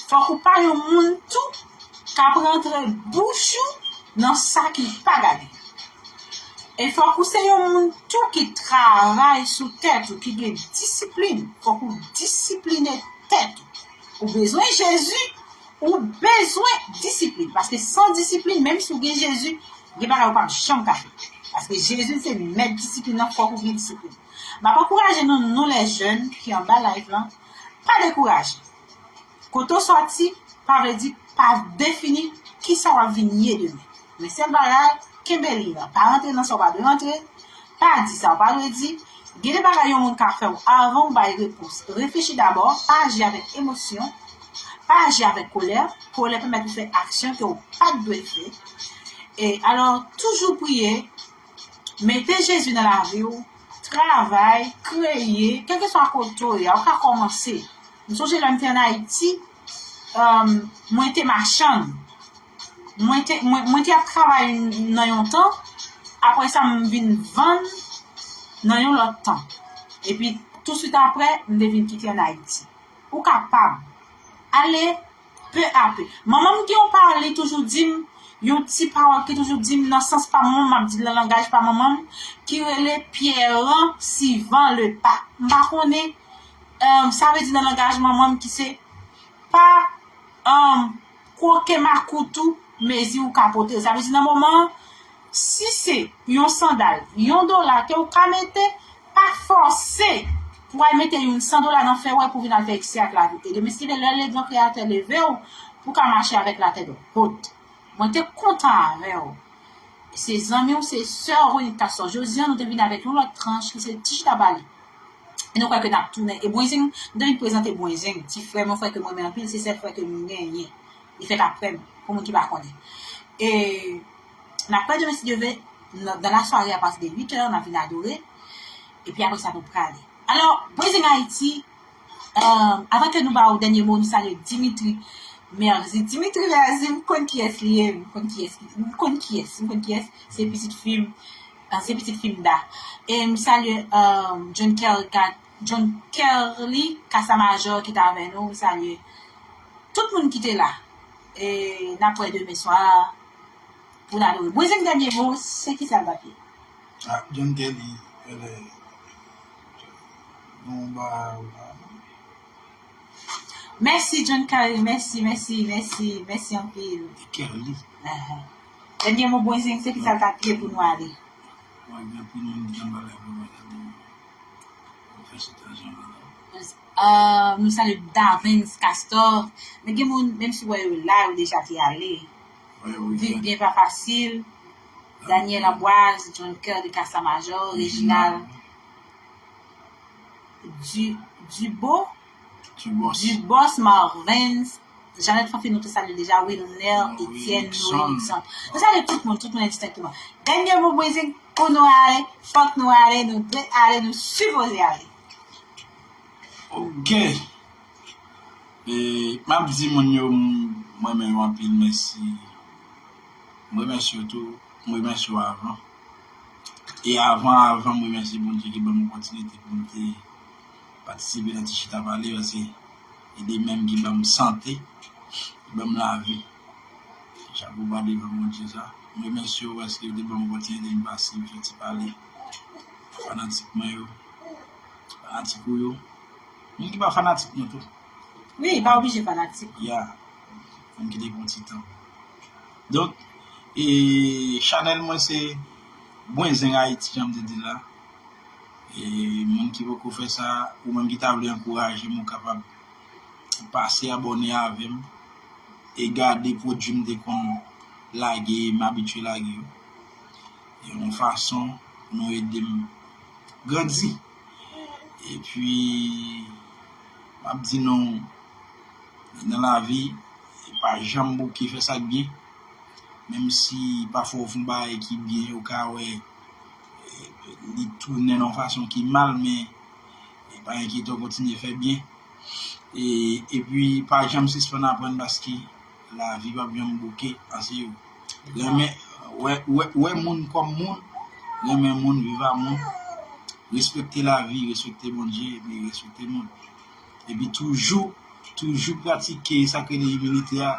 Fòk ou pa yon moun tou k ap rantre bouch ou nan sa ki pa gade. E fòk ou se yon moun tou ki travay sou tèt ou, ki gen disiplin. Fòk ou disipline tèt ou. Ou bezwen Jezi, ou bezwen disiplin. Paske san disiplin, menm si w gen Jezi, gen bagay ou p ap janm ka fè. Paske Jezi se mèt disiplin nan, fòk ou gen disiplin. M ap ankouraje nou, nou lè jèn ki anba live lan, pa dekouraje. Kote w sòti, pa vle di pa defini kisa w ap vin ye demen. Men sèl bagay, kenbe liy la. Pa rantre nan sa w pa dwe rantre. Pa di sa w pa dwe di. Gen de bagay yon moun ka fè w avan w bay repons. Reflechi dabò, pa aji avèk emosyon, pa aji avèk kolè. Kolè pèmèt ou fè aksyon ke w pa t dwe fè. E alò, toujou priye, mete Jezi nan lavi w, travay, kreye, kèlkeswa kote w ye a, ou ka kòmanse. M sonje lè m te ann Ayiti, um, mwen te machann. Mwen te, mwen, mwen te ap travay nan yon tan, apre sa m vin vann nan yon lòt tan. Epi, touswit apre, m te vin kite ann Ayiti. Ou kapab. Ale pe a pe. Manman m gen yon pawòl, li toujou di m, yon ti pawòl ki toujou di m nan sans pa manman m, m ap di l nan langaj pa manman m, ki rele pierre suivant le pas. M pa konnen, um, sa vle di nan langaj manman m ki se pa, um, kwoke makout ou, mezi ou ka pote. Sa vle di nan moman an, si se yon sandal, yon dola ke ou ka mete, pa fòse pou w al mete youn san dola nan fè wè pou w vin al fè eksè ak lavi. E demen si Dye vle, lè legan Kreyatè leve w, pou w ka mache avèk latèt wot. Mwen te kontan avè w. Se zanmi w, se sè w, Ronit Kasò. Jodi a, nou te vin avèk yon lòt tranch ki se Ti Chita Pale. E nou kwè ke n ap tounen. E Bwenzen, nou te vin prezante Bwenzen, ti frè m, yon frè ke m renmen anpil, se sèl frè ke m genyen. Li fèk ap frè m, pou moun ki pa konnen. E n ap wè demen si Dye vle, nan, dans la soirée, à partir de huit heures, n ap vin adore. Epi apre sa, nou prale. Alò, Bwenzen Ayiti, um, avan ke nou ba w dènye mo, nou salye Dimitri Merzi. Dimitri Merzi, m konn kiyès li ye, m konn kiyès, m konn kiyès, m konn kiyès. Se pitit fi m, uh, se pitit fi m Da. E m salye, um, John Kerry Ka-, John Kerly Kasamajò ki t avè nou, m salye tout moun ki te la. E n ap wè demen swa pou n adore. Bwenzen, dènye mo, se kisa l t ap ye? Ah, John Kerry, ele, bon, ba, ba. Mèsi, John Kerry, mèsi, mèsi, mèsi, mèsi anpil. Kerly. Aha. Dènye mo, Bwenzen, se kisa l t ap ye pou nou ale? Mwen gen anpil moun ki anba la pou mwen. Ah, nou salye Davens Castor. Men gen moun, menm si w wè yo la, yo deja te ale. Viv byen pa fasil. Daniel Amboise, John Kerry Kasamajò, Reginald Du-, Dubo, Dubos Marvens, Jeannette Fanfin, nou te salye deja, Wilner, Etienne, Noé, Nixon. Nou salye tout moun, tout moun endistenkteman. Dènye mo, Bwenzen, pou nou ale, fòk nou ale, nou dwe ale, nou sipoze ale. Ok. E, m ap di moun yo, m, m renmen yo anpil, mèsi. M remèsye yo tou, m remèsye yo avan. E avan, avan, m remèsye Bondye ki ban m opòtinite pou m te patisipe nan Ti Chita Pale, paske e li menm ki ban m sante, ki ban m lavi. Chapo ba devan Bondye sa. M remèsye yo paske yo te ban m opòtinite m pase, m fè ti pale. Fanatik mwen yo, fanatik ou yo. Moun ki pa fanatik nou tou. Wi, pa oblije fanatik. Ya. Moun ki te pran ti tan. Donk, e, chanèl mwen se Bwenzen Ayiti, jan m te di la. E, moun ki poko fè sa, ou menm ki ta vle ankouraje m, ou kapab pase abòne avè m e gade pwodui m te konn lage, m abitye lage yo. E yon fason pou nou ede m grandi. Epi, m ap di nou, nan lavi, pa janm bouke fè sa k byen. Menm si pafwa w fè yon bagay ki byen, ou ka wè, e, li tounen nan yon fason ki mal, men, e, pa enkyete w, kontinye fè byen. E, epi, pa janm sispann aprann paske lavi p ap janm bouke, anse yo. Renmen, wè, wè, wè moun kòm moun, renmen moun, viv a moun, respekte lavi, respekte Bondye, epi respekte moun. Epi toujou, toujou pratike sa k rele imilite a.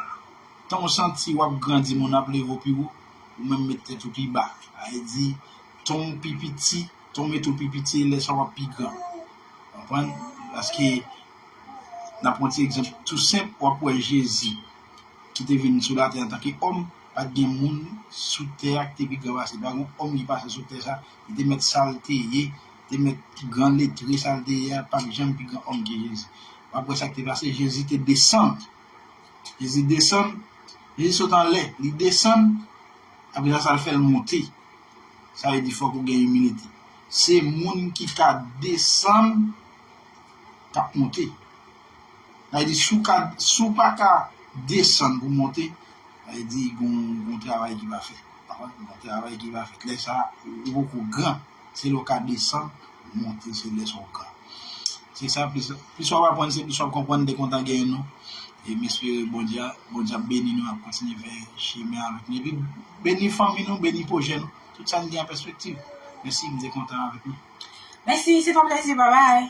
Tan w santi w ap grandi, moun ap leve w pi wo, ou menm met tèt ou pi ba. Sa vle di, tan w pi piti, tan w mete w pi piti, e lè sa w ap pi gran. Konprann? Paske, n ap pran ti egzanp tou senp, w ap wè Jezi, ki te vin sou latè antanke òm, pa t gen moun sou tè a ki te pi gran pase l. Pa t gen yon òm ki pase sou tè sa, li te mèt sa l te ye, te mèt gran letre sa l te ye a, pa t janm pi gran òm ke Jezi. W ap wè sa k te pase, Jezi te desann Jezi desann, Jezi sot anlè, li desann, apre sa, sa l fè l monte. Sa vle di fòk ou gen imilite. Se moun ki ka desann k ap monte. Sa vle di, si w ka, si w pa ka desann pou monte, sa vle di, gon, gon travay ki pa fèt. Gon travay ki pa fèt. Lè sa, ou poko gran. Se lè w ka desann, monte, se lè sa w gran. Se sa, plis, plis w ap aprann, se plis w ap konprann, de kontan gen nou. E m espere Bondye, Bondye ap beni nou, ap kontinye fè chemen avèk nou. Epi beni fanmi nou, beni pwojè nou. Tout sa n gen an pèspektiv. Mèsi, m te kontan avèk nou. Mèsi, se t on plezi, babay.